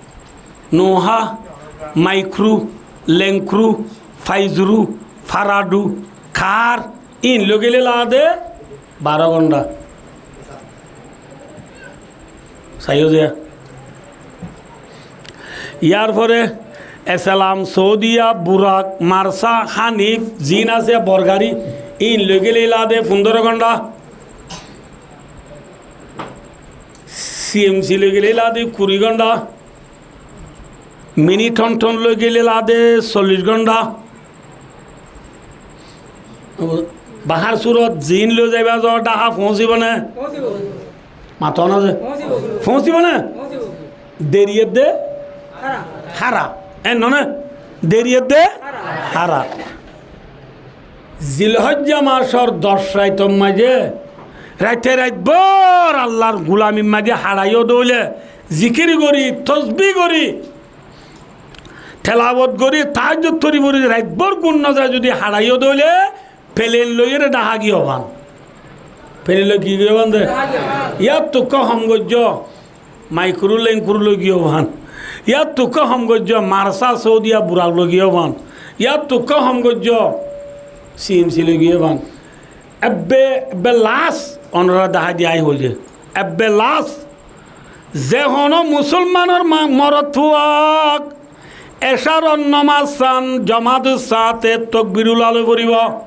Nuha, Maikru, lengkru, faizuru, faradu, kar, íin loi gele lade baró gónda. Saiyó ze. Yar fore Eselam, Soudiya, Burak, Marsa, Hanif, zin asé Borgari, íin loi gele lade fundoro gónda. Simsi loi gele lade kuri gónda. Mini Tonton loi gele lade sollic gónda. Bahár surot zin loi zaiba zo, Dhaha foóñsibo né? Mató na ze. Foóñsibo né? Deri edde? Hára. En no né? Deri edde? Hára. Zilhojja macor doc raitor maze, raite raitbor Allar gulamir maze haçaiyo de óile, zikir gori, tosbi gori, telawot gori, tahajjud gori, raitbor gun no zai zodi haçaiyo de óile, pelen loiyore Dhaha giyó fán. Pelen loi ki giyó fán de? Yáttu hom goijjó, Maikru lengkru loi giyó fán. Yáttu hom goijjó, Marsa, Soudiya, Burak loi giyó fán. Yáttu hom goijjó, Simsi loi giyó fán. Ebbe, ebbe las, onora dahái di ai hoilde. Ebbe las, ze hono musolmanor ma-, morot fuak, ecáror nomaz san jomator sáte tokbirula loi foribo.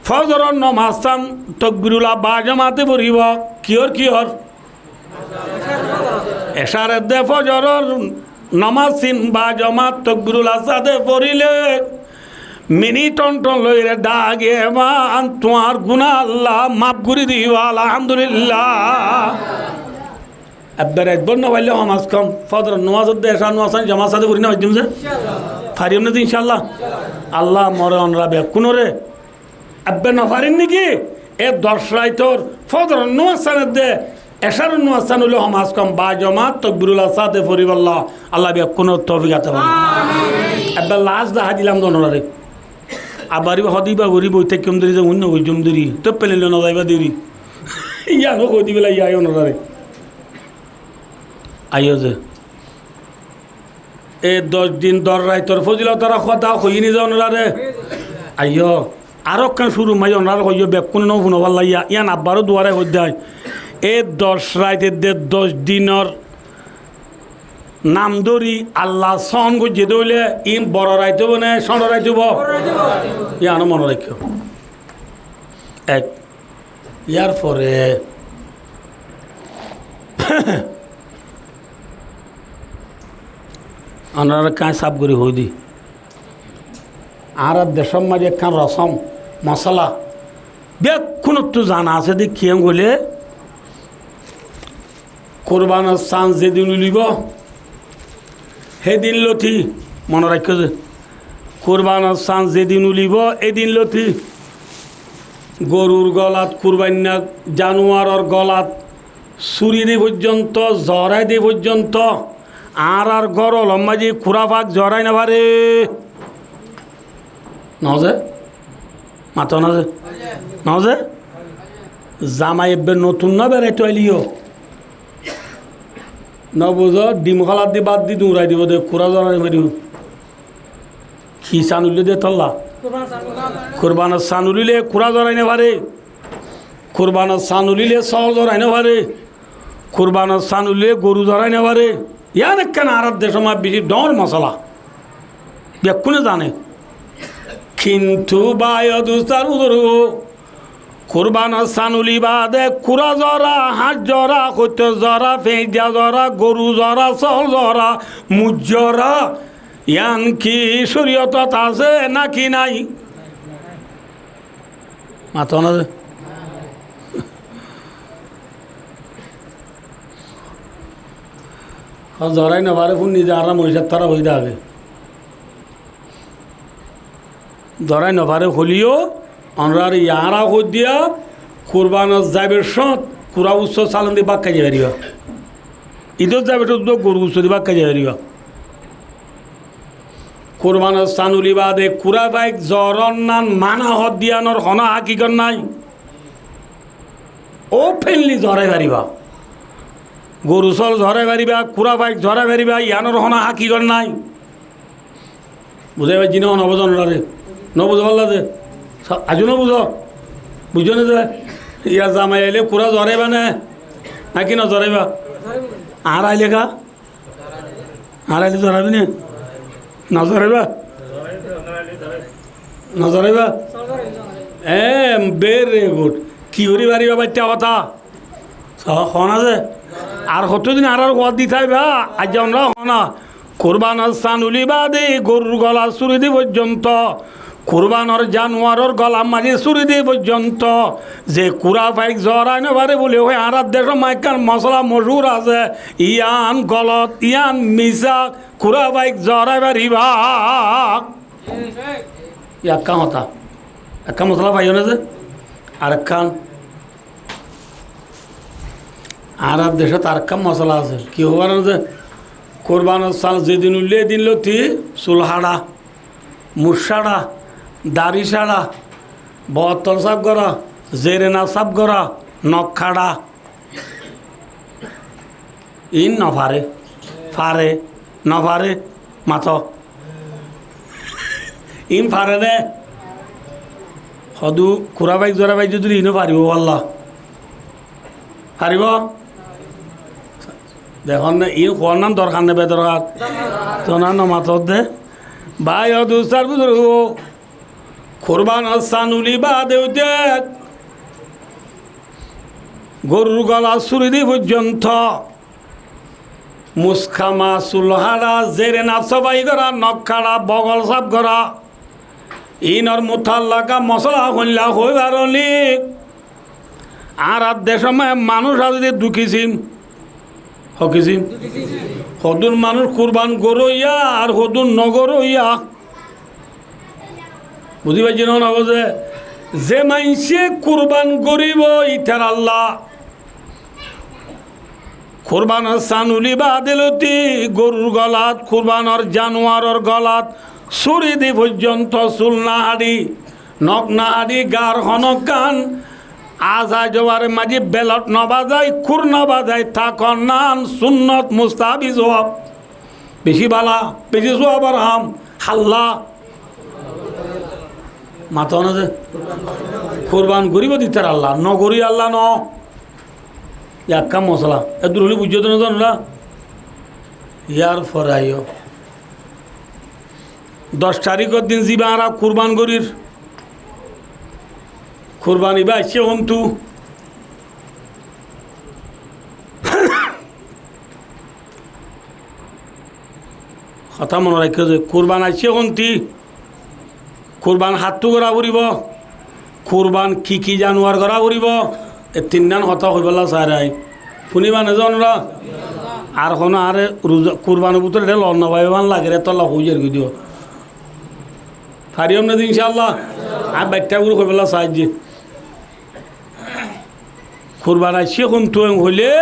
Fozoror nomaz san tokbirula ba jomate foribo. Kiyór, kiyór? Ecár edde fozoror nomaz sin ba jomat tokbirula sáte forile, Mini Tonton loire Dhaha giyé fán, tuáñr guná Allah maf gori dibo, Alhamdulillah. Ebbe raitbor no faille hom az hom fozoror nomaz edde ecár nomaz san jomat sáte fori no faijjum ze? Fariyum né ze, incállah? Allah more onora bekkúnore. Ebbe no farir niki? E doc raitor fozoror nomaz san edde ecáror nomaz san óile hom az hom ba jomat tokbirula sáte foribolla Allah bekkúnore toufik ata forouk. Amin. Ebbe las dahái dilam de onorare. Abar iba hode iba gori boi táikkum deri ze uinno goijjum deri. Toi pelen loi no zaiba deri. Yián o hoi dibela yai onorare. Aiyó ze. E doc din doc raitor fozilot or hotá hoiyí ni ze onorare? Aiyó. Aró ekkán cúrur maze onorare hoiyó, bekkúne no fúno falla, yián abbaró duare hoiddé. E doc rait edde doc dinor nam dóri Allah sóon goijjé dé óile, iín boro rait óibo né cóñço rait óibo? Yiáno mone raikkó. Ek. Yar fore añára ekkán sáf gorí hoói di. Añárar decór maze ekkán rosóm, mosala, bekkúnottú zana asé de, kiyé hoilé, kurbanor san zedin ulibo, hédin lóti, mone raikkó ze, kurbanor san zedin ulibo, édin lóti gorur golat, kurbainna januaror golat suri de foijjonto, zorai de foijjonto, añárar górolor maze kura fak zorai no fare. Noze? Mato noze? Noze? Zamai ebbe notun no beraito ailiyo. No buzo, dim holat di bad di durai dibo de, kura zorai no faribo. Ki san uille de tolla? Kurbanor san ulile kura zorai no fare. Kurbanor san ulile sóol zorai no fare. Kurbanor san ulile goru zorai no fare. Yián ekkán añárar decór maze beci dóñr mosala. Bekkúne zane. Kintu bái o dustó ar buzurgó, kurbanor san uli bade kura zora, háñs zora, hoitor zora, feñida zora, goru zora, sóol zora, muic zora, yián ki córiyotot asé náki nái? Mato na ze. Hó, zorai no fare fúnni de, añára moicár tara hoói de age. Zorai no fare hoileyó, onoráre yiára hoói diya, kurbanot zaibar cómot kura ussó salon di bákkai zai fariba. Idot zaibar cómot goru ussó di bákkai zai fariba. Kurbanor san uli bade kura faik zoron nan mana hoó diyanor honó hákikot nái. Openly zorai fariba. Goru sóol zorai fariba, kura faik zorai fariba, yiánor honó hákikot nái. Buzái faijjí né, no buzó, no buzó. Sa-, aijjó no buzó. Buijjó né ze, yar zamai ailé kura zoraiba né, náki no zoraiba? Añára ailé ká? Añára ailé zoraiba né? No zoraiba? No zoraiba? Em, very good. Ki gorí faribá baittá hotá? Sa-, hoó na ze? Ar hotódin añárar hoóñt di táiba? Aijja onora hoó na. Kurbanor san ulí baade gorur gola súri di foijjonto, kurbanor januaror golar maze súri di foijjonto, ze kura faik zorai no fare buli hoi, añárar decót ekkán mosola mochúr asé, yián golot, yián misá, kura faik zorai faribá. Ekkán hotá, ekkán mosola faiyó na ze? Arekkán Añárar decót arekkán mosola asé. Ki hoibar ze, kurbanor san zedin uillé edin lóti sul háça, muc sáça, dari sáça, bottol sáf gorá, zere naf sáf gorá, nok háça. Iín no fare, fare, no fare. Mato. Iín fare né? Hodú kura faik zora faik zodi iíno faribó, walla. Faribó? Dekón né, iín hoónnan dorkar né bedorkar? Tóna no mato de. Bái o dustar buzurgó, kurbanor san ulí baade óite gorur gola súri di foijjonto muskama, sul háça, zere naf safai gorá, nok háça, bogol sáf gorá, iínor mutallaka mosola hoilla hoi faróni? Añárar decót manúic asé de dui kisim. Hoi kisim? Hodún manúic kurban goróiya ar hodún no goróiya. Buzí faijjó né, no buzó? Ze maincé kurban goríbo ítaralla kurbanor san ulí baade lóti gorur golat, kurbanor januaror golat súri di foijjonto sul no háçi, nok no háçi, gaar honókkán aza jobar maze belot no bazai, kúr no bazai, tákonnan sunnot, mustahabi, sowab. Beci bála, beci sowabor ham, hálla. Mato na ze? Kurban goríbo de ítaralla, no gorí alla no. Ekkán mosola. Eddur óile buijjó de no zano na? Yar fore aiyó. Doc tarikor din ziba añára kurban gorír. Kurban ibá aiccé hontú? Hotá mone raikkó ze, kurban aiccé hontí? Kurban hattú gorá foribó? Kurban ki ki januar gorá foribó? E tinnán hotá hoibólla sair añí. Fúniba né ze onora? Ar honó añáre ruza, kurbanor bútore eçé lon no faibo fán lager, étolla hoói zar goi diyo. Fariyum né ze, incállah? Añí baittá gorí hoibólla sair ze, kurban aiccé hontú hoilé,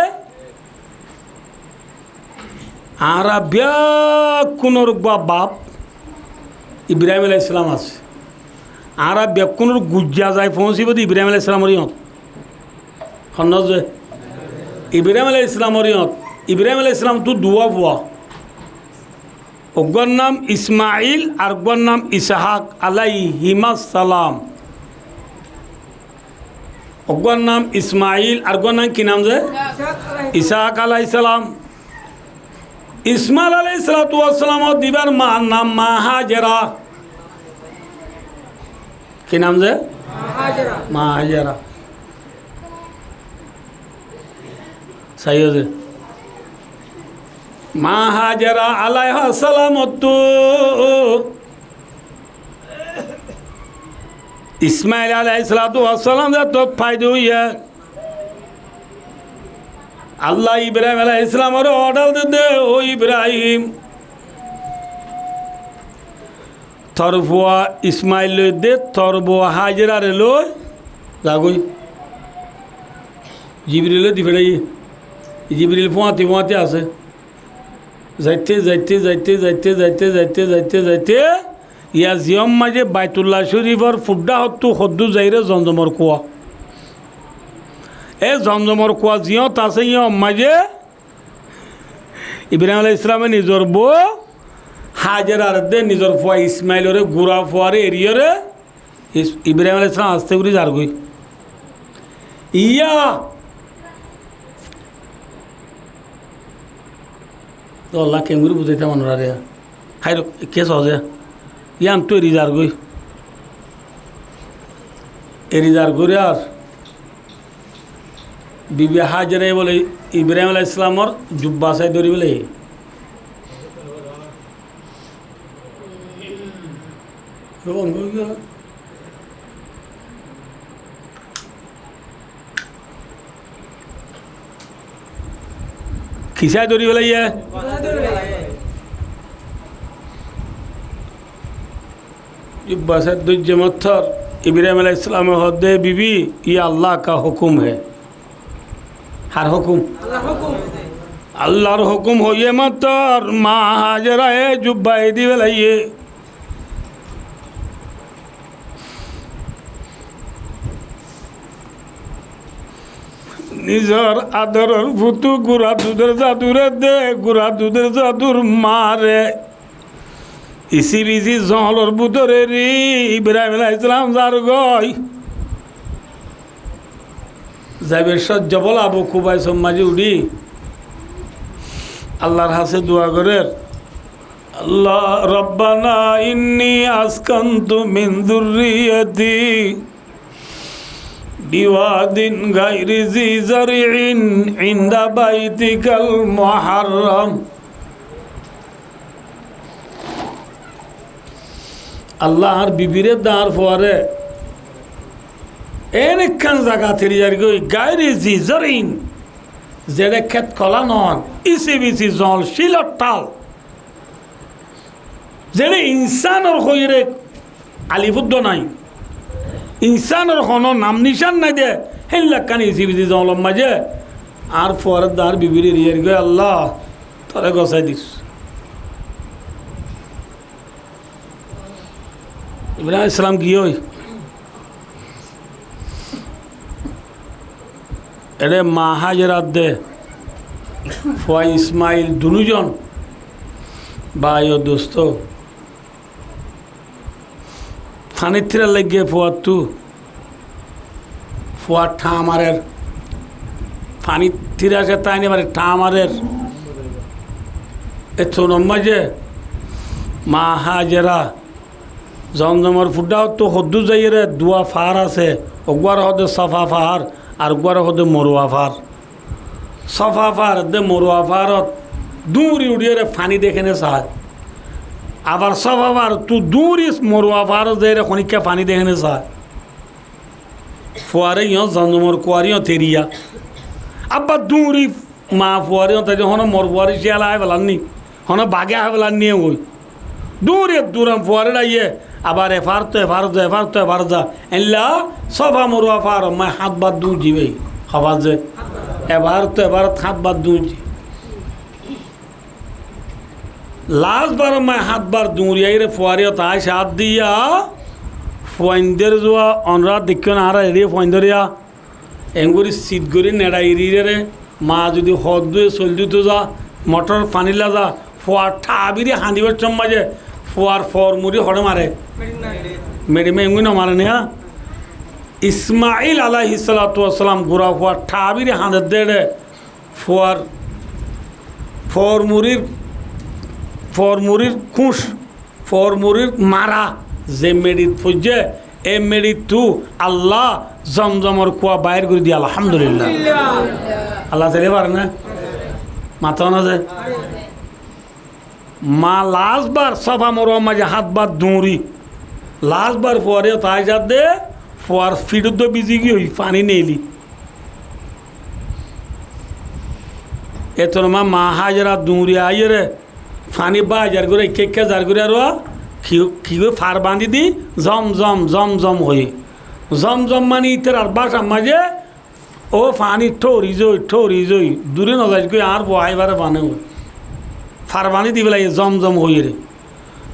añára bekkúnor uggwá baf Ibrahim alaihissalam asé. Añára bekkúnor guijja zai foóñsibo de Ibrahim alaihissalamor yíot. Honnán ze? Ibrahim alaihissalamor yíot. Ibrahim alaihissalamtú duwá fua. Uggwár nam Ismail, areggwár nam Ishak alaihimassalam. Uggwár nam Ismail, areggwár nam ki nam ze? Ishak alaihissalam. Ismail alaihissalatu wassalamor dibar maar nam ma Hajera. Ki nam ze? Ma Hajera. Saiyó ze. Ma Hajera alaihissalamottu Ismail alaihissalatu wassalam zetót faida óiye, Allah Ibrahim alaihissalamore order de de, "Ó Ibrahim, tor fua Ismail loi de, tor bou Hajerare loi zagói." Jibrile di feçaiye. Jibril fúañti fúañti asé. Zaite, zaite, zaite, zaite, zaite, zaite, zaite, zaite, zaite, yá ziyót maze Baitullah Córifor fuddá hottú hoddúr zaiyóre Zomzomor kua. E Zomzomor kua ziyót asé, yían maze Ibrahim alaihissalame nizor bou Hájerar de nizor fua Ismailoré, gura fuaré eriyóre Is-, Ibrahim aláihissalam asté gorí zargói. Iyá! Ó Allah, keéngorí buzáitam onoráre. Háiro, ke soze? Yían tó eri zargói. Eri zargói ar bibi Hájere bóle Ibrahim aláihissalamor jubba sai dóri bóle. Kisá dóri félaiye? Jubba sai dóijje mottor Ibrahim aláihissalame hoódde, "Bibi, ye Allah ka hukum hai." Hár hukum? Allar hukum. Allar hukum hoiyé mottor ma Hájeraye jubba eri félaiye. Nizor adoror futu gura dudor zadure de, gura dudor zadur mare. Isi bisi zoñlor bútore eri Ibrahim aláihissalam zargói. Zaibar cót jobol Abu Kubaisor maze uçí Allar hañsé dua gorér, Allah, ربنا إني أسكنت من ذريتي بواد غير ذي زرع عند بيتك المحرم. Allah, añár bibire de añár fuare en ekkán zagat eri zargói, غير ذي زرع, zeçé két kola noó, isi bisi zoñl cílor thal. Zeçé insánor hoiyóre alif uddo nái, insánor honó nam nicán nái de, héen lakkán isi bisi zoñlor maze añár fuare de añár bibire eri zargói, Allah, tore gosái dir. Ibrahim aláihissalam giyói. Eçé ma Hájera de fua Ismail dunúzon bái o dustó. Fanir tíra laiggé fuattú. Fua thañ marer. Fanir tíra se thañ marer, thañ marer. Ettónor maze ma Hájera Zomzomor fudháttú hoddúr zaiyére duwá fahár asé, uggúare hoóde Sofa fahár, ar uggúare hoóde Moruwa fahár. Sofa fahár edde Moruwa fahárot dúri uçíyére faní dekhéne saá. Abar Sofa fahárottu dúri Moruwa fahárot zaiyére honíkka faní dekhéne saá. Fuaré yó Zomzomor kuarí yó teriya. Abbar dúri ma fuaré yó taiyé honó mor fuaré cíyale hái felanní, honó bagé hái felanní e ói. Dúri edduram fuaré aiyé, abar e fahárottu e fahárot za, e fahárottu e fahárot za. Eilla Sofa Moruwa fahárot maze hát bar dúñzi bái. Hofar ze? E fahárottu e fahárot hát bar dúñzi. Las baror maze hát bar dúñri aiyére fuaré yó taá cáat diya, fuaindór zuwa onora deikkó né, añára eré fuaindór ya. Engorí sit gorí neçai eriré, ma zodi hoddúe soil dito za, mothor fanílla za, fuar thabíri hañdibar cómot maze fuar for muri hoçé mare? Meçi ma engui no mare né, há? Ismail aláihis salatu wassalam gura fuar thabíri hañdedde eçé fuar for murir, for murir kúñc, for murir mara ze meçit foijjé, e meçittu Allah Zomzomor kua bair gorí diye, alhamdulillah. Alhamdulillah. Allah sailé fare né? Mató na ze? Ma las bar Sofa Moruwar maze hát bar dúñri, las bar fuaré yó taá cáadde, fuar fiçót dó bizi giyói, faní neeli. Ettónor maze ma Hájera dúñri aiyére faní bái zar gorí, ekká ekká zar gorí, aró ki, ki gorí, far bañdí di Zomzom, Zomzom hoiyé. Zomzom mani ítarar bácar maze ó faní thóri zoi, thóri zoi, duré no zais goi, añár fua aibáre faní ói. Far bañdí di félaiye Zomzom hoiyére.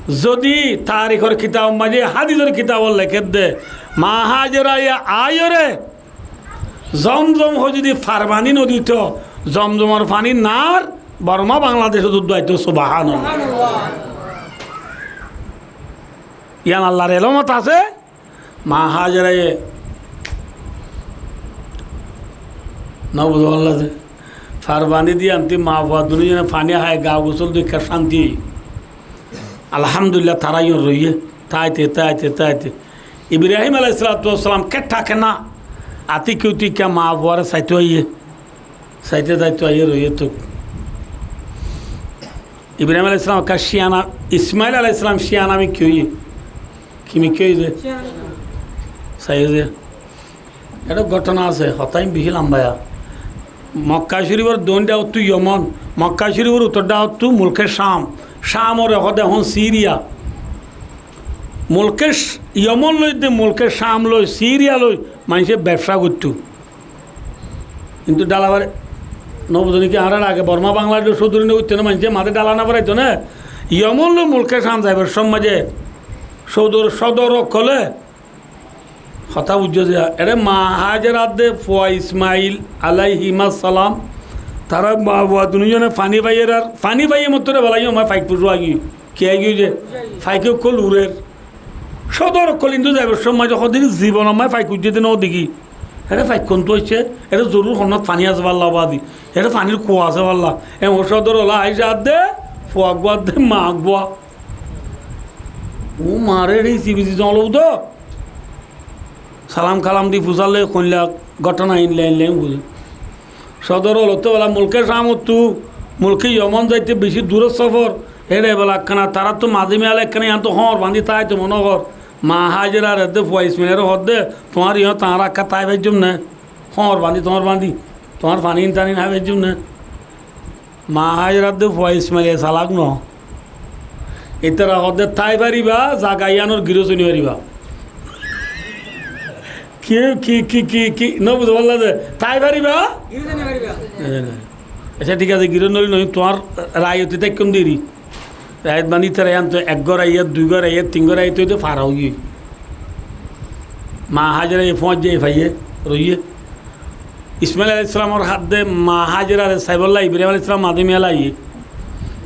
Zodi tarikor kitabor maze, hádisor kitabot lekédde, ma Hájeraye aiyóre Zomzom hoi zodi far bañdí no dito, Zomzomor faní nar Borma Bangladecót uddú aitó, subhanallah. Yián Allar elómot asé. Ma Hájaraye no buzó fálla ze, farbani di anti ma fua duniyone fani hái, ga gusól di ekká cánti. Alhamdulillah, tará yó roiyé, táite, táite, táite. Ibrahim alaihissalatu wassalam ke thake na, atí kiyóti ekká ma fuare saito aiyé, saite saito aiyé roiyé tuk. Ibrahim alaihissalam ekká ciyana, Ismail alaihissalam ciyana mi ki óiye? Ki mi ki óiye? Saiyó ze. Eçé góthona asé, hotá iín bicí lamba ya. Mokka Córifor doóin dhákottú Yomon, Mokka Córifor uttor dhákottú mulke Cam, Camore hoó de ehón Siriya. Mulke Sh-, Yomon loi de mulke Cam loi, Siriya loi maincé bebsá goittó. Kintu dhála fare, no buzó né ki, añárar age Borma Bangladec cóudori no goittó né, maincé maze dhála no faraitó né. Yomon loi mulke Cam zaibar somot maze cóudor, códor ókkole hotá buijjó ze, eçé ma Hájar ar de fua Ismail alaihimassalam, tará ma fua duniyone fani faiyér ar, fani faiyé mottor bela yó ma faik fucú aigiyói. Ki aigiyói ze? Faik ókkol urer. Códor ókkol indu zaibar somot maze hodin zibonor maze faik uijjé de no dekí. Eçé faik hontú aiccé, eçé zorur honnát fani asé fálla badi. Eçé fanir kua asé fálla. Emon códor ola aicé ar de, fua gua ar de, ma gua. Ó mare, eçé isi bisi zon lou do. Salam kalam di fusár loi koilla góthona inle inle fusí. Códor olottú bela mulke Camottú mulke Yomon zaite bicí duror sófor. Eçé bela ekkána taráttu mazi miyala ekkána yiántu hóñr bañdí táito mone hoór. Ma Hájarare de fua Ismailore hoó de, tuáñr yó tañra ekká tái faijjum né? Hóñr bañdí, tuáñr bañdí, tuáñr fani intanin hái faijjum né? Ma Hájar ar de fua Ismail e salak no. Ítara hoó de tái faribá, zaga yíanor girós ói no faribá. Ki, ki, ki, ki, ki, no buzó fálla de, tái faribá? Girós ói no faribá. Accá, thík asé, girós no óile no óile, tuáñr raiyot táikkon deri. Raiyot mani ítara yíantu ek gór aiyé, dui gór aiyé, tin gór aiyé, toi to fara óiye. Ma Hájare fúañijja faiyé, roiyé. Ismail alaihissalamor hádde ma Hájarare saibólla Ibrahim alaihissalam maze miyala aiyé.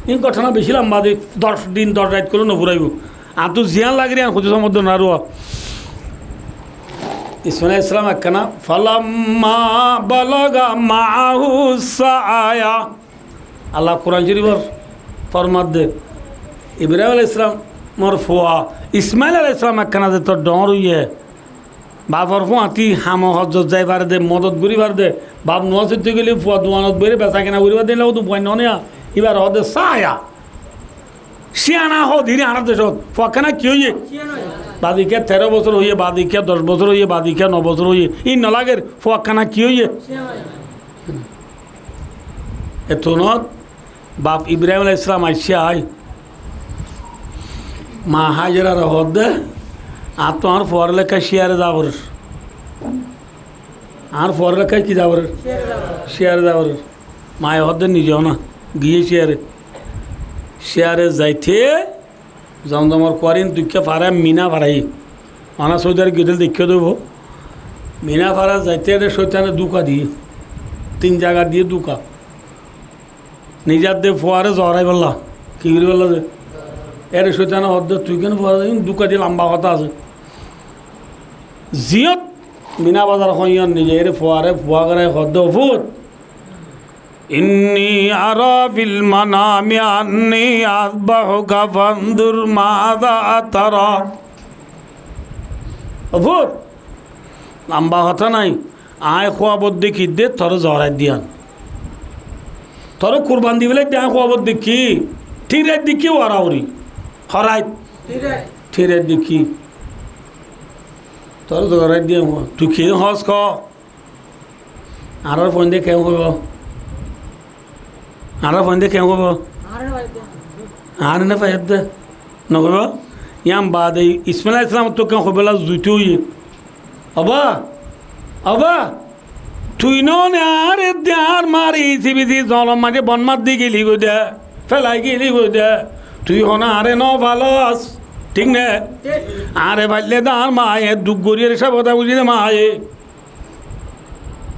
Iín góthona bicí lamba de, doc din doc rait goillé no furaibo. Añáttu ziyán lager yián hoitó somoddo no arúa. Ismail alaihissalam ekkána, فلما بلغ معه السعي. Allah Kuran Córifor format de, Ibrahim alaihissalamor fua Ismail alaihissalam ekkána zeto dhoóñr óiye, bafor fúañti hamo hozzot zai fare de, modot gorí fare de, baf nuwa sóitto gele fua duanot boiyóre besakena gorí fare de, éilla hoddún fuain noó né, íbare hoó de saya. Cíyana hoó de, añárar decót. Fuakkána ki óiye? Baade kiyá teró bosór óiye, baade kiyá doc bosór óiye, baade kiyá no bosór óiye. Íin no lager, fuakkána ki óiye? Ettunot baf Ibrahim alaihissalam aiccé, ai. Ma Hájarare hoó de, añáttu añár fuaré lekká cíyare za forer. Añár fuaré lekká ki za forer? Cíyare za forer. Maye hoó de nize óna, giyé cíyare. Cíyare zaite, Zomzomor kuarin duikká fara, mina fara. Mana Saudi Arab giyé de deikké dóibo. Mina fara zaite eçé cóitane dúka diyé. Tin zaga diyé dúka. Nizor de fuaré zoraibólla. Ki goríbolla de? Ére cóitane hoó de, tui kene fuaré dúka diyé, lamba hotá asé. Ziyót mina bazar hoiyón nize ére fuaré, fua goráye hoó de, "Ó fut, إني أرى في المنام أني أذبحك فانظر ماذا ترى." Ó fut, lamba hotá nai, aññí kuabot dekí de toré zorai diyán. Toré kurban di félai de aññí kuabot dekí, thík rait dekí, uara uri. Horait? Thík rait. Thík rait dekí. Toré zorai diyán, tui ki hoós hoó? Añárar fuainde keén hoibo? Añárar fuainde keén hoibo? Añáre no faiyé de. No hoibo? Yián baade Ismail alaihissalam ottu keén hoibolla zuitó óiye. Abá, abá, tui noó né añáre de añár maáre isi bisi zolom maze bon mar di geli goi de, félai geli goi de. Tui hone añáre no falos, thík né? Añáre faille de añár maáye duk gorí ar sab hotá buzi de maáye.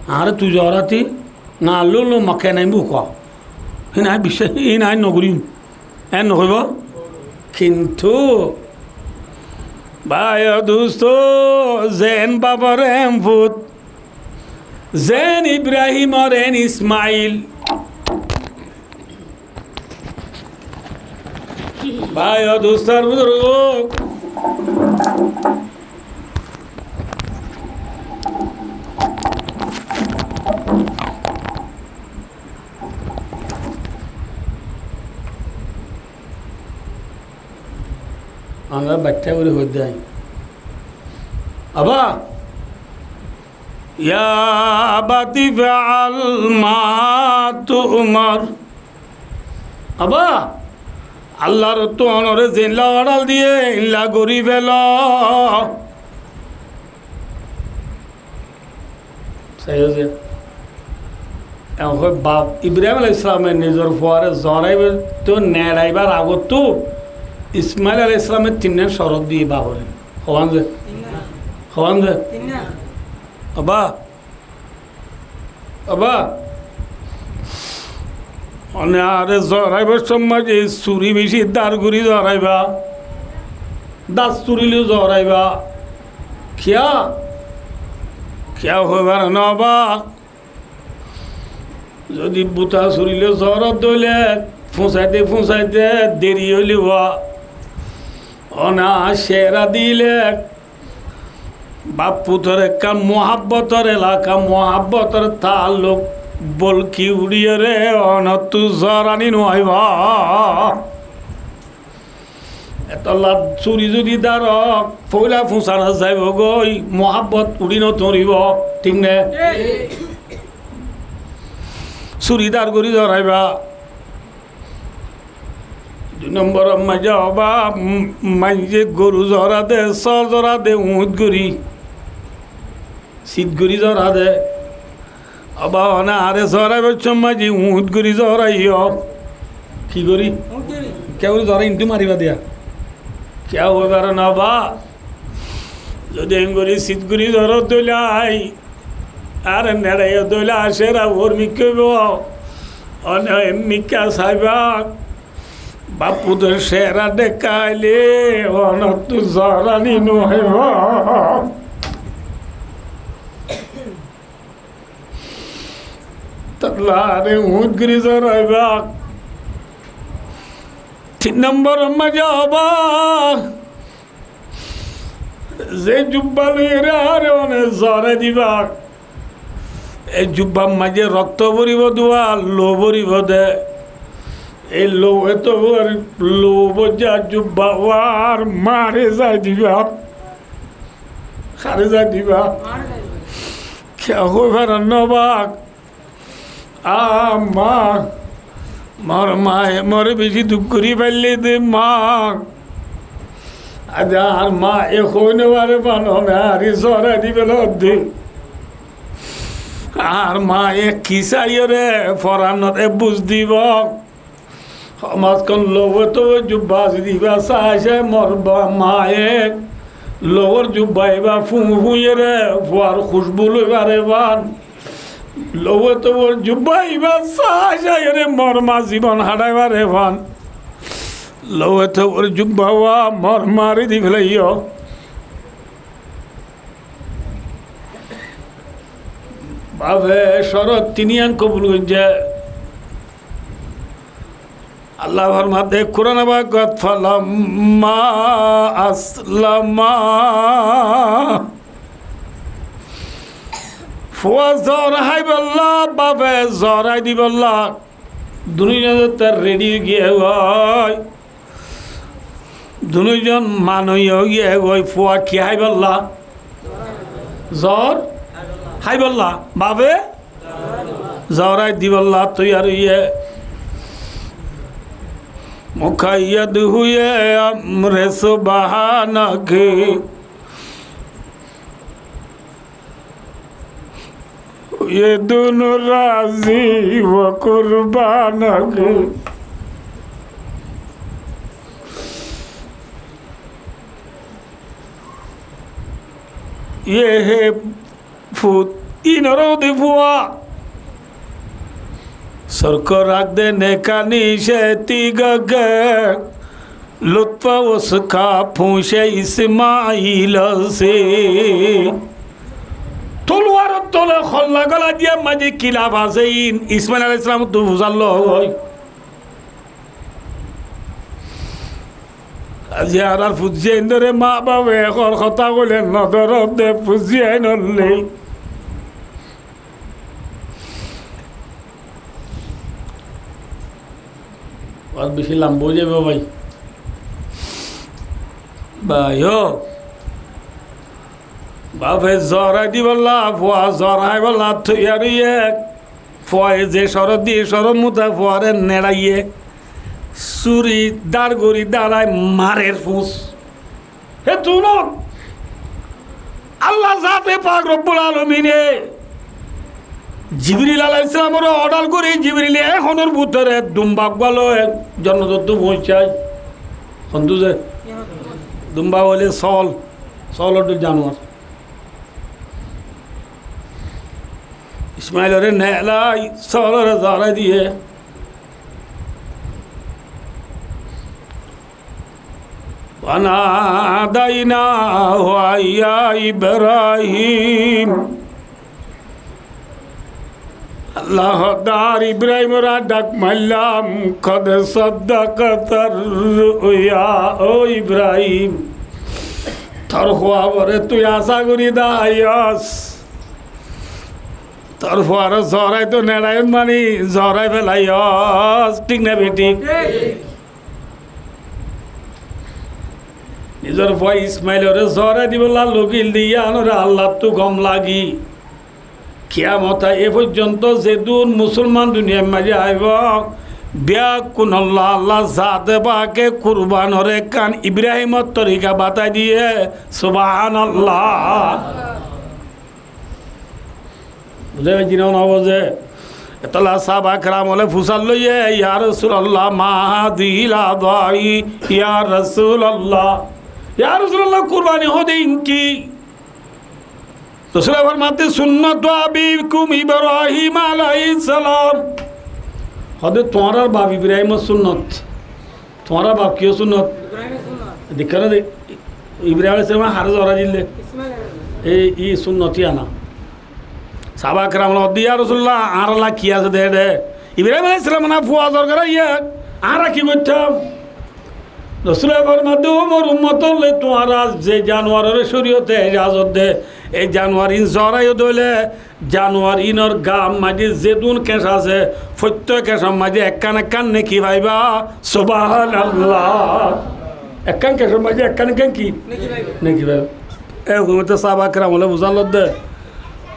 Añáre tui zorati, añár lóu lóu Mokka enaim bukó. Hín aññí biccác, hín aññí nogorim. En nohoibo? Kintu, Bái o dustó, zeén bafor eén fut, zeén Ibrahimor eén Ismail. Bái o dustó ar buzurgó, añára baittá gorí hoóidde añí. Abá, يا أبت افعل ما تؤمر. Abá, Allar ottu onoré zeénlla órdar diyé, éilla gorí félo. Saiyó ze, ehón hoó baf, Ibrahim aláihissalame nizor fuaré zoraibár, neçaibar agottú Ismail aláihissalame tinnán córot diyé baforé. Hoón ze? Hoón ze? Abá, abá, one añáre zoraibar somot de suri beci dar gorí zoraibá, dar suri loi zoraibá. Kiyá? Kiyá hoibar no ba? Zodi buta suri loi zórot dóile, fuñsaite fuñsaite deri óilibo. Ona cera dile, baf futor ekkán muhábbotor elaka, muhábbotor taalluk bolki uçiyóre onottú zórani no aibó. Etolla suri zodi daro, foila fuñsana zaibo goi, muhábbot uçí no turibo, thík né? Suri dar gorí zoraiba. Dui nombor maze oba, m-, mainze goru zora de, sóor zora de, uñth gorí. Sit gorí zora de. Oba, one añáre zoraibar somot de uñth gorí zoraiyó. Ki gorí? Uñth gorí. Kiyá gorí zora, intu mariba diya. Kiyá hoibar no ba? Zodi en gorí sit gorí zora dóile, añáre neçaiya dóile, cera uor mikká óibo. One en mikká saiba. Baf futor cera dekká aile, onottú zórani no aibó. Tolla añáre uñth gorí zoraiba. Tin nombor maze oba, ze jubba loiyóre añáre one zorai diba, e jubbar maze rokto boribo de, lou boribo de. E lou, e to bor lou bojja jubba añár maáre zai diba. Háre zai diba? Kiyá hoibar no ba? A ma, mor maye more beci duk gorí faille de ma. Aijja añár maye hoi no fare, bano ne añáre zorai di felo de. Añár maye ki saiyóre foranot e buz dibo. Homaskon lou e to jubba asi diba sai sai mor ba-, maye louor jubba iba fuñi fuñiyóre fuar kucbu loi fare fán. Lou e to jubba iba sai saiyóre mor ma zibon hárai fare fán. Lou e to jubba uwa mor maáre di felaiyó. Bafe córot tin yián kobul goijjé. Allah formade Kuran pakot, "Falamma aslama." Fua zor háibolla, bafe zor hái dibolla. Dunoizon zetté redi ói giyé goi. Dunoizon manoi ói giyé goi, fua ki háibolla? Zor háibolla. Bafe zor hái dibolla toiyar óiye. Mukayyad huye amre subhanaki. Ye dunu razi wa kurbanaki. Ye he fut, inoro de fua. Sorko rak de nekani se tigage. لطف اس کا پوچھے اسماعیل سے۔ Tolwar or tole holla gola diye maze kilaf asé in Ismail aláihis salam ottu fusár loi. Aijja añárar fuain dóre maa bafe ekor hotá hoile no dóre de fuain ókkole. Bóut beci lamba ói zaibo bái. Bái ó, bafe zorai dibolla, fua zorai bolla toiyar óiye. Fuaye ze córot diye, córot mutabek fuare neçaiye. Suri dár gori dárái marer fus. Héttu no. Allah zate pak Robbul Alamine Jibril aláihis salamore ordar gori, Jibrile ek honor bútore dumba uggwá loi jonnotottú foóñsai. Hondilla ze dumba óile sóol, sóolor dhoilla januar. Ismailore neelai, sóolore zorai diye. وناديناه أن يا إبراهيم. Allah hoór Ibrahimore dhak maillam, قد صدقت الرؤيا. Ó Ibrahim, tor fuabore tui asá gori dayos. Tor fuare zorai to neçaiyós mani zorai felaiyós, thík né bethík? Nizor fua Ismailore zorai dibolla logil de yíanore Allattú gom lagi. Kiyamot aiyé foijjonto zedún musolman duniyair maze aibo, beggúnolla Allah zate pake kurbanor ekkán Ibrahimor torika batai diye. Subhanallah. Buzá faijjó né no buzá? Etolla sáhaba keram ókkole fusár loiye, يا رسول الله، ما هذه الأضاحي؟ يا رسول الله، يا رسول الله، kurbani hoó de ín ki? Rosule formaite, سنة أبيكم إبراهيم عليه السلام. Hoó de tuáñrar baf Ibrahimor sunnot. Tuáñrar baf kiyór sunnot? Ibrahimor sunnot. Dekká né de, Ibrahim aláihis salam haré zorai dile? Ismail aláihis salam. Ei, ei sunnot yían. Sáhaba keram ókkole hoó de, "Ya Rosulullah, añárlla ki asé de, de?" Ibrahim aláihis salam na fua zor goráiye, añára ki goittám? Rosule formaite, "Ó mor ummot ókkol, tuáñra ze januarore córiyote ejazot de, ei januar ín zorai dóile, januar ínor gaa maze zedún keñc asé, foittó keñcor maze ekkán ekkán neki faiba." Subhanallah. Ekkán keñcor maze ekkán ekkán ki? Neki faiba. Neki faiba. E hukumote sáhaba keram ókkole fusár lodde.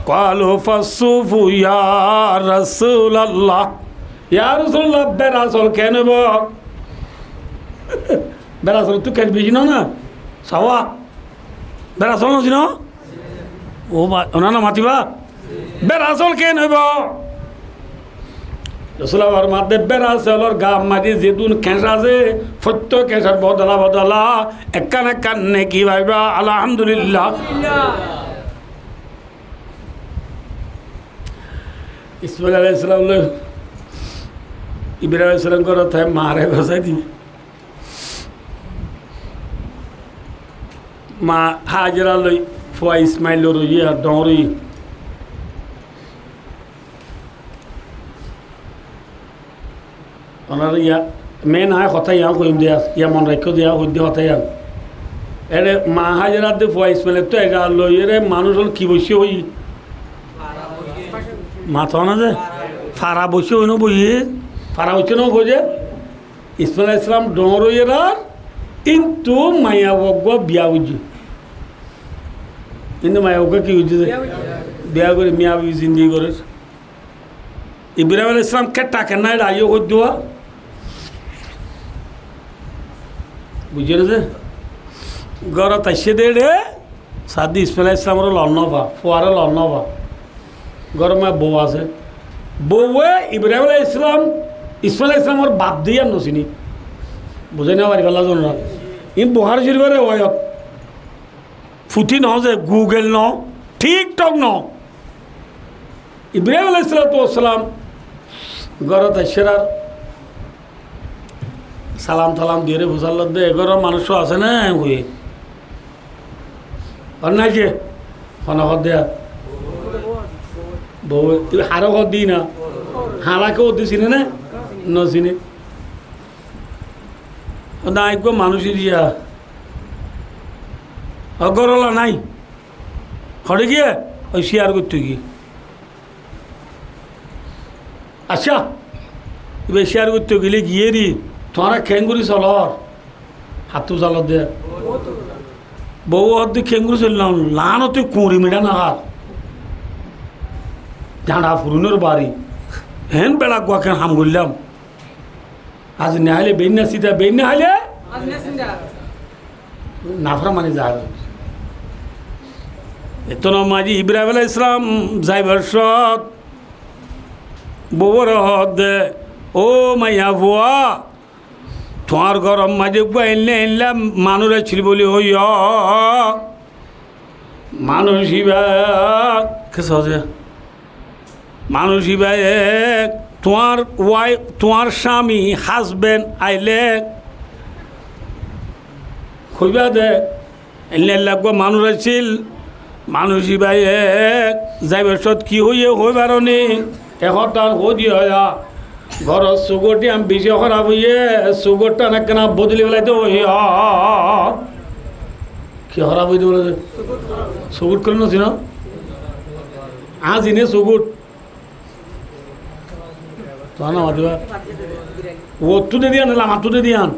قالوا: فالصوف يا رسول الله. Ya Rosulullah, berasol ken óibo? Berasol tú ken beci no na? Sawa. Berasol no sino? Ó ba-, ónara no matiba? Berasol ken óibo? Rosule formaite, berasolor gaa maze zedún keñc asé, foittó keñcor bodola bodola ekkán ekkán neki faiba. Alhamdulillah. Ismail aláihis salam loi Ibrahim aláihis salam górot táki mare gosái diye. Ma Hajara loi fua Ismail loi roiye ar dhoóñr óiye. Ónara yá, men añí hotá yían hoiyum de, yá mon raikkó de, yá hoiddé hotá yían. Ere ma Hajara de fua Ismail ottu ejazot loiyóre manúic ókkol ki boiccé hoiyé? Mató na de? Fara boiccé hoiyé no boiyé? Fara boiccé no hoiyé? Ismail aláihis salam dhoóñr óiye ar íntu maiya uggwá biya goijjé. Íntu maiya uggwá ki goijjé de? Biya goijjé. Biya gorí miya bibi zindigi gorér. Ibrahim aláihis salam keththá kenná eçé aiyé hoiddúa? Buijjó né de? Górot aiccé de eçé, saá de Ismail aláihis salamoré lon no fa, fuaré lon no fa. Górot maze bou asé. Bouwe Ibrahim aláihis salam, Ismail aláihis salamor baf de yían no siné. Buzái no fari félaiyo né? Iín Buhári Córifor rewayot. Futi no ze, Google no, TikTok no. Ibrahim aláihis salatu wassalam górot aiccé ar, Salam talam diyóre fusár lodde, e góror manúic asé né? Hoiyé. Ar nái ze? Hone hoó de? Bou, ibá haré hoó de na? Hañlake hoó de sine né? No sine. Ó de aññí eggúa manúic eriya. Ó góror ola nái. Hoçé giyé? Ói cíyar goittó giyé. Accá, ibá cíyar goittó gile giyéri tuáñra keéngorí solór? Hattú solór de. Bou hoó de keéngorí solilám, laánote kuñri miçá no hár. Jañça furunór bari. Héen beçak gua ken ham goillám. Azi no háile beínna sida, beínna háile? Azi no sida. Naformani zar. Ettór maze Ibrahim aláihis salam zaibar cót bouwóre hoó de, "Ó maiyafua, tuáñr góror maze eggúa eilla eilla manúic accíl bóli hoiyó." Manúic ibá, ki hoó de? Manúic ibáye tuáñr wai-, tuáñr cámi, hásbend aile hoibá de, eilla eilla eggúa manúic accíl. Manúic ibáye zaibar cót ki hoiyé hoi faróni? E hotá hoó de hoiyé, góror sugót yián bicí hóraf óiye, sugót tán ekkána bodoli felaito hoiyé. Ki hóraf óiye de bóle de? Sugót hoile no sino? Añzi né sugót? Tuáñra no matibá. Uottú de diyan, lamattú de diyan.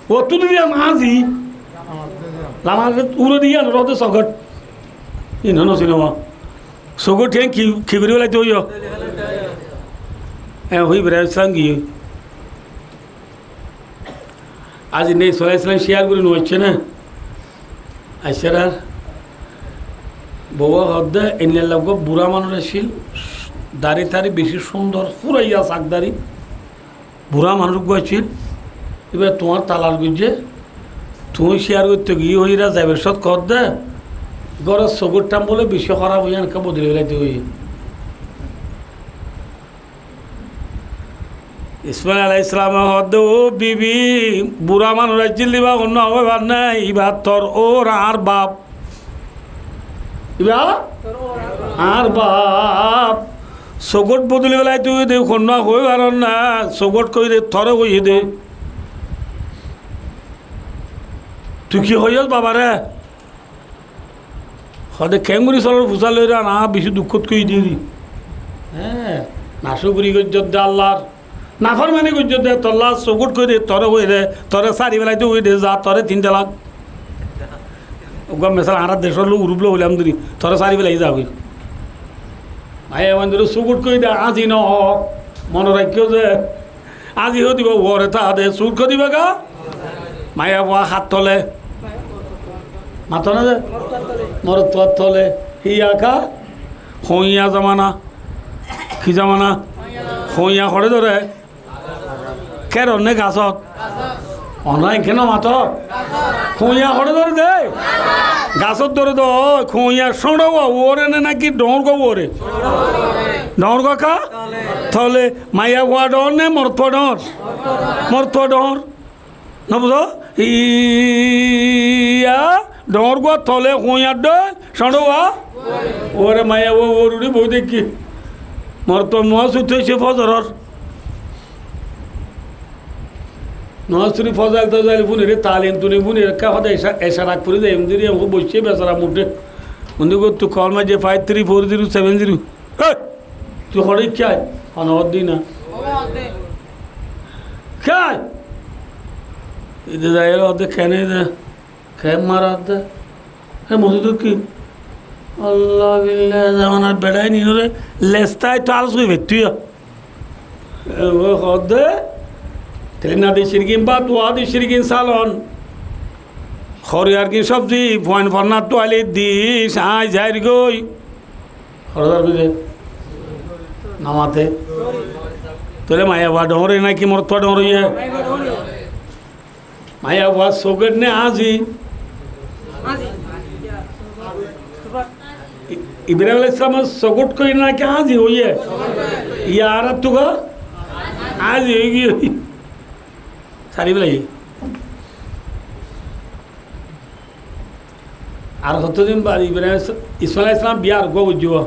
Uottú de diyan, añzi. Lamattú ure diyan, rode sogót. Ino no sino ma. Sogót yián ki, ki gorí felaito hoiyó? E, hoi bera sangi. Azi ne Ismail aláihis salam cíyar gorí no aiccé né? Aiccé ar bouwá hoó de, eilla eilla eggúa burá manúic accíl, dari tari bicí cúndor, furaiya sak dari, burá manúic eggúa accíl. Ibá tuáñr talac goijjé, tuñí cíyar goittó giyé hoiyóre zaibar cót hoó de, góror sugót tán bóle bicí hóraf óiye, enekká bodoli felaito hoiyé. Ismail aláihis salame hoó de, "Ó bibi, burá manúic accíl de ibá honnúa hoóibar nái, ibá tor óur añár baf." Ibá? Añár baf. Sogót bodoli felaito hoiyé de, honnúa hoóibar nái, sogót hoiyé de, toré hoiyé de. Tui ki hoiyós babare? Hoó de, keéngorí solór fusár loiré, añáre bicí dukkót hoiyé de. Hé, nacúkuri goijjós de Allar. Naformani goijjós de, tolla sogót hoiyé de, toré hoiyé de, toré sári felaito hoiyé de, za, toré tin talak. Uggúa mesal, añára decór lói, uruf lói hoilam de, toré sári felai za hoiyé. Maiyafuaindóre sogót hoiyé de, añzi no hoó, mone raikkó de. Añzi hoó diba uore táa de, sogót hoó diba ga? Maiyafua hát tole. Mató na de? Morotfuar tole. Híya ká? Hoiya zamana. Ki zamana? Hoiya hoçé dóre? Kerot né gasót? Onorá enke no mató? Hoiya hoçé dóre de? Gasót dóre de. Hoiya cóñçowa uore né náki dhoóñr gua uore? Dhoóñr gua ká? Tole. Maiyafua dhoóñr né morotfua dhoóñr? Morotfua dhoóñr. No buzó? Iya, dhoóñr gua tole, hoiyar dói, cóñçowa uore. Maiyafua uore uçí boói táikke. Morotfua muúa suti óiye fozoror. Nomás fori fozail tozail fúnere, talim tulim fúnere, ekká hoda eca, ecar ag fori zai, endilla boiccé besara muçé. Undi gottú kol maijjé five three four zero seven zero. Hé! Tui hoçé kiyá? Hone hoó de na. Kiyá? Ede zai hoó de kene de. Ke marar de? Hé mosjidot ki? Allah billah, zamanar beçai ninore lestai to alos goi fettú ya. E, o hoó de, tele na de cirgin bát, wa de cirgin salon. Horiyar gin sobzi, fuain fonnat tuali di, sai zair goi. Hoçé zar goi de? Namate. Tole maiyafua dhoóñr óiye náki morotfua dhoóñr óiye? Maiyafua sogót né añzi? I-, Ibrahim aláihis salamor sogót hoiyé náki añzi hoiyé? Yar attú ga? Añzi ói giyé. Ar ibá lagi. Ar hoto din baade Ibrahim, Ismail aláihis salam biyá ar uggwá goijjé.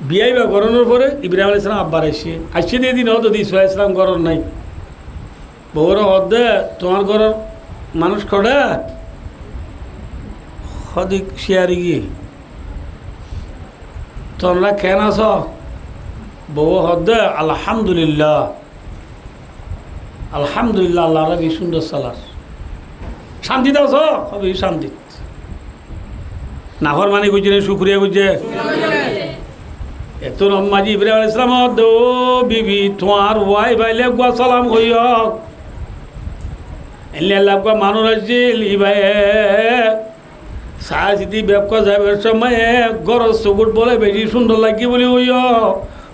Biyá ibá gorónor fore Ibrahim aláihis salam abbar aiccé. Aiccé de din hoó de Ismail aláihis salam górot nái. Bouwore hoó de, "Tuáñr góror manúic hoçé?" Hoó de, "Cíyari giyé." "Tuáñra keén asó?" Bouwe hoó de, "Alhamdulillah." Alhamdulillah, Allar bicí cúndor salar. Cántit asó? Hoó, bicí cántit. Naformani goijjé né cúkuriya goijjé? Ettún maze Ibrahim aláihis salam hoó de, "Ó bibi, tuáñr wáif ailé eggúa salam hoiyó." Endilla eggúa manúic accíl, ibáye saá sidi bekkún zaibar cómot góror sukut bóle bicí cúndor laiggé buli hoiyó,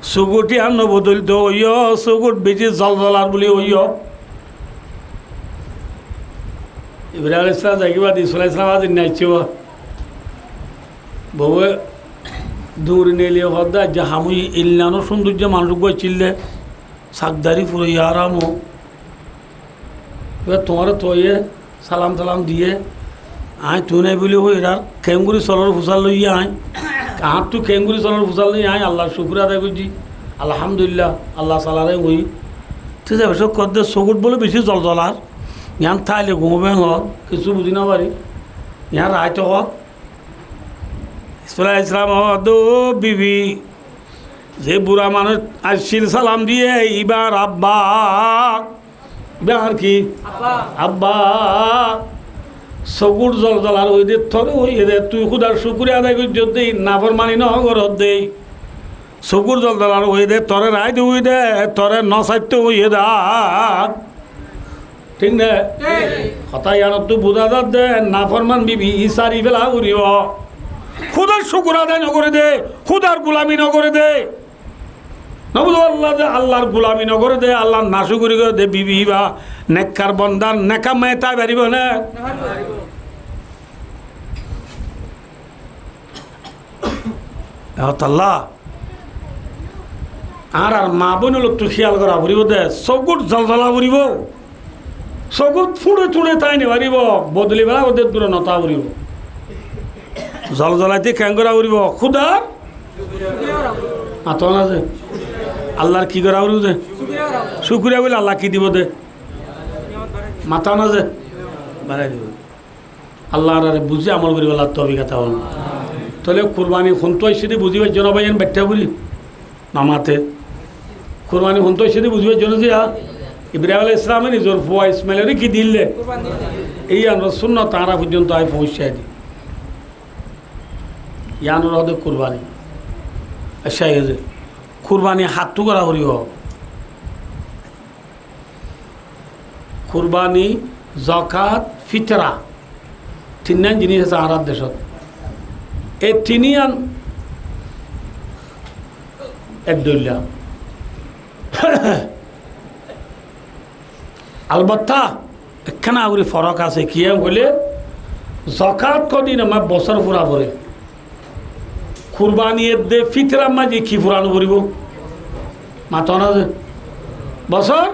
sukut yián no bodolto hoiyó, sukut bicí zolzolar buli hoiyó. Ibrahim aláihis salam zaigói baade Ismail aláihis salam aijja naiccé. Bouwe duri neeli hoó de, "Aijja ham óiye, eilla no cúndor manúic eggúa accíl de, sakdari furai aram ó." Ibá tuáñre toiye, salam talam diye, aññí tuñí nái buli hoiyé, ar keéngorí solor fusár loiyé aññí, añáttu keéngorí solor fusár loiyé aññí Allar cúkur adai goijjí, alhamdulillah, Allah taalare hoiyí. Te ze bosók hoó de sukut bóle bicí zolzolar, yián táile gum óibo hoó, kessú buzí no fari, yián raáit hoó. Ismail aláihis salam hoó de, "Ó bibi, ze bura manúic accíl salam diye, ibá añár abba." Ibá añár ki? Abba. Abba. Sukut zolzolar uore de, toré hoiyé de, tui Húdar cúkuriya adai goijjós de, naformani no gorós de. Sukut zolzolar uore de, toré raáit hoiyé de, toré no saitto hoiyé de. Thík né? Thík. Hotá yiánottú buzá zar de, naforman bibi, i sári féla foribó. Húdar cúkur adai no goré de, Húdar gulami no goré de. No buzó Allah de, Allar gulami no goré de, Allar nacúkuri goré de bibi ibá, nekkar bonda, neka maiya tái faribó né? Ehótalla, añárar maa bóin ókkolottu híyal gorá foribó de, sukut zolzola foribó. Sukut fúçe túçe tái no faribó, bodoli fela de dure no tái faribó. Zolzolattú keén gorá foribó? Húdar mató na ze. Allar ki gorá foribó de? Cúkuriya goille Allah ki dibó de? Mató na ze. Barai dibó. Allah añárare buzí amol goríbolla toufik ata formo. Tóile kurbani hontú aiccé de buzí faijjó né báiyain, baiththá gorí? Namate. Kurbani hontú aiccé de buzí faijjó né ziya? Ibrahim aláihis salame nizor fua Ismailore ki diyé? Kurbani diyé. Yián sunnot añára foijjonto aññí foóñsai di. Yián óilde kurbani. Accá, ei ze kurbani hattú gorá foribó. Kurbani, zokat, fitra, tinnán jinis asé añárar decót. Ei tinnán ek dóilla. Albotta, ekkána gorí forok asé, kiyá hoilé, zokat hodin amar bosór fura foré. Kurbani edde fitrar maze ki furano foribó? Mató na ze. Bosór?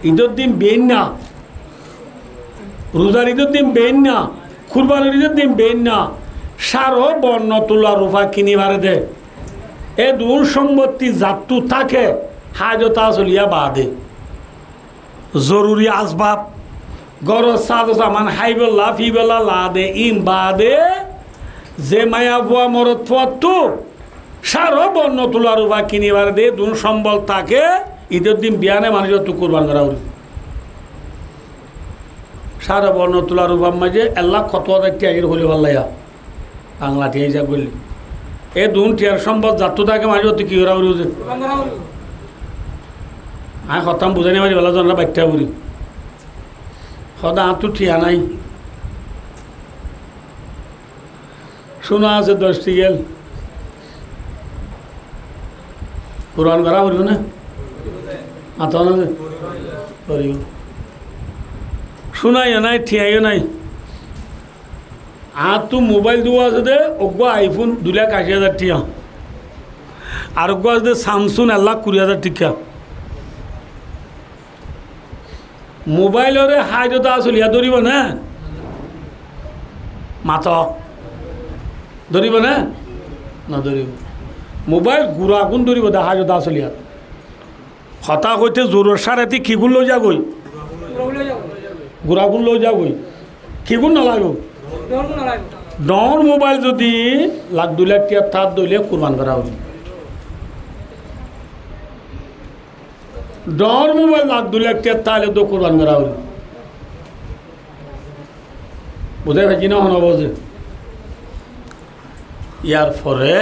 Idor din bein na. Ruzar idor din bein na. Kurbanir idor din bein na. Cáro bonno tula rufa kini fare de. E duún sombotti zattú táke, hájot asoliya baade. Zoruri asbab, góror sáz saman háibolla, fíbolla lade, ín baade, ze maiyafua morotfuattú cáro bonno tula rufa kini fare de, duún sombol táke, idor din biyane manúicottú kurban gorá foribó. Cáro bonno tula rufar maze ek lak hotó házar tiya aiyér hoilé falla ya. Bangla tiya hísab goille. E duún tiyar sombol zattú táke manúicottú ki gorá foribó ze? Aññí hotá buzái no fari, bela zonra baiththá gorí. Hoó de añáttu tiya nái. Cúna asé doc tigel. Kurban gorá foribó né? Mató na ze? Foribó. Cúna yó nái, tiya yó nái. Añáttu mobáil duwá asé de, uggúa iPhone dui lak aci házar tiya. Ar uggúa asé de Samsung ek lak kuri házar tiya. Mobáiloré háito dá soliya dóribo né? Mato. Dóribo né? Nodóribo. Mobáil guragún dóribo dé háito dá soliya. Hotá hoité zorur sáre tí kigún loi zagói? Guragún loi zagói. Kigún nolaibo? Dhoóñr mobáil zodi lak dui lak tiyar tát dóile kurban gorá óibo. Dhoóñr mobáil lak dui lak tiyar tát óile dó kurban gorá óibo. Buzái faijjó né, hone buzé? Yar fore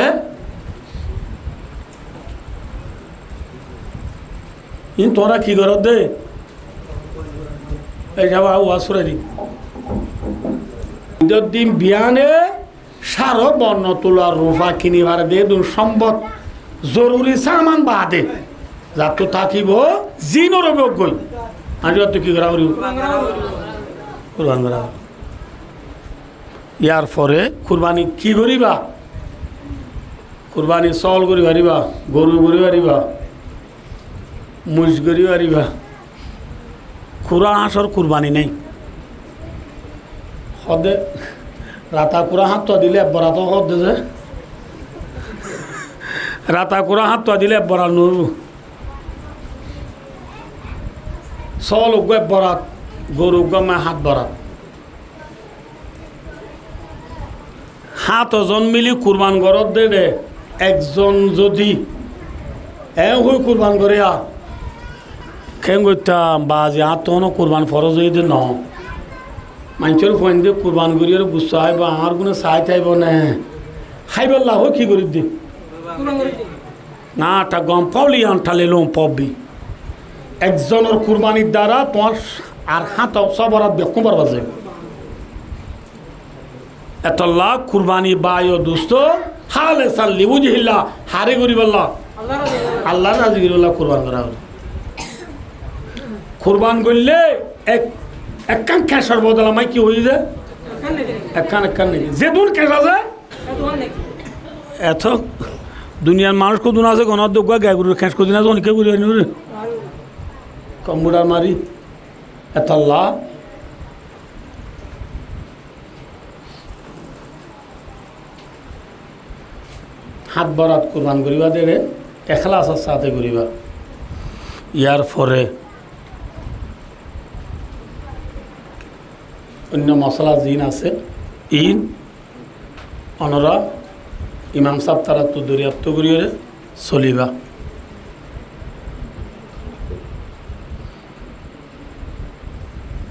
in tuáñra ki goródde? Ei saba, waz fúrai di. Idor din biyane sáro bonno tula rufa kini fare de, edún sombot, zoruri saman bade. Zattú tákibo, zinor óibo goi. Añí zattú ki gorá foribo? Kurban gorá. Yar fore kurbani ki goriba? Kurbani sóol gori fariba, goru gori fariba, muic gori fariba. Kura háñcor kurbani nái. Hóde, rata kura háñttua dile ek borat hóde ze. Rata kura háñttua dile ek borat noóibo. Sóol uggúa ek borat, goru uggúa háñt borat. Háñt zon mili kurban goródde de, ekzon zodi eén hoi kurban goré, keén goittám, bazi añáttu honó kurban foroz óiye de noó. Maincór fuainde kurban goríyore gussa háibo, añár gúne saái táibo né? Háibolla hoi ki gorídde? Añáttu gom fóli, añáttu lelum fóbbi. Ekzonor kurbanir dara tuáñr ar háñt sóborat bekkún borbad zaibo. Etolla kurbani bái o dustó, hálesan liwujhillah, háre goríbolla? Allar razi goríbolla kurban gorá óiye. Kurban goillé ek, ekkán keñcor bodola mai ki óiye de? Ekkán, ekkán niki. Zedún keñc asé, eto duniyar manúic hodún asé, gonor de uggúa gai gorur keñc hodún asé, onikká gorí fari no fare. Komputar mari. Etolla háñt borat kurban goríba de re, ekhlasor sáte goríba. Yar fore oinno mosola ziín asé, iín onora imam sáb taráttu doriyafto goríyore soliba.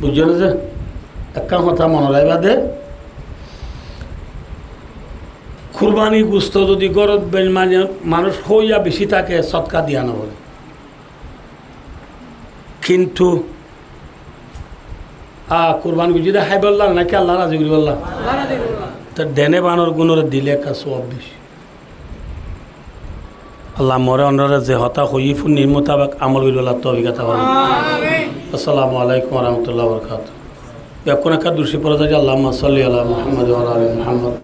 Buijjó né ze? Ekkán hotá mone raikba de, kurbani gusto zodi górot be-, mane, manúic hóiya beci táke, sodka diya no fore. Kintu, a, kurbani goijjé de háibolla náki Allah razi goríbolla? Allah razi goríbolla. Te dene banor gunore dile ekka suwab beci. Allah more onore ze hotá hoiyí, funnir mutabek amol goríbolla toufik ata formo. Amin. Assalamu alaikum wa rahmatullahi wa barakatuhu. Bekkún ekka durud corif fora zai, Allahumma salli ala Muhammad wa ala ali Muhammad.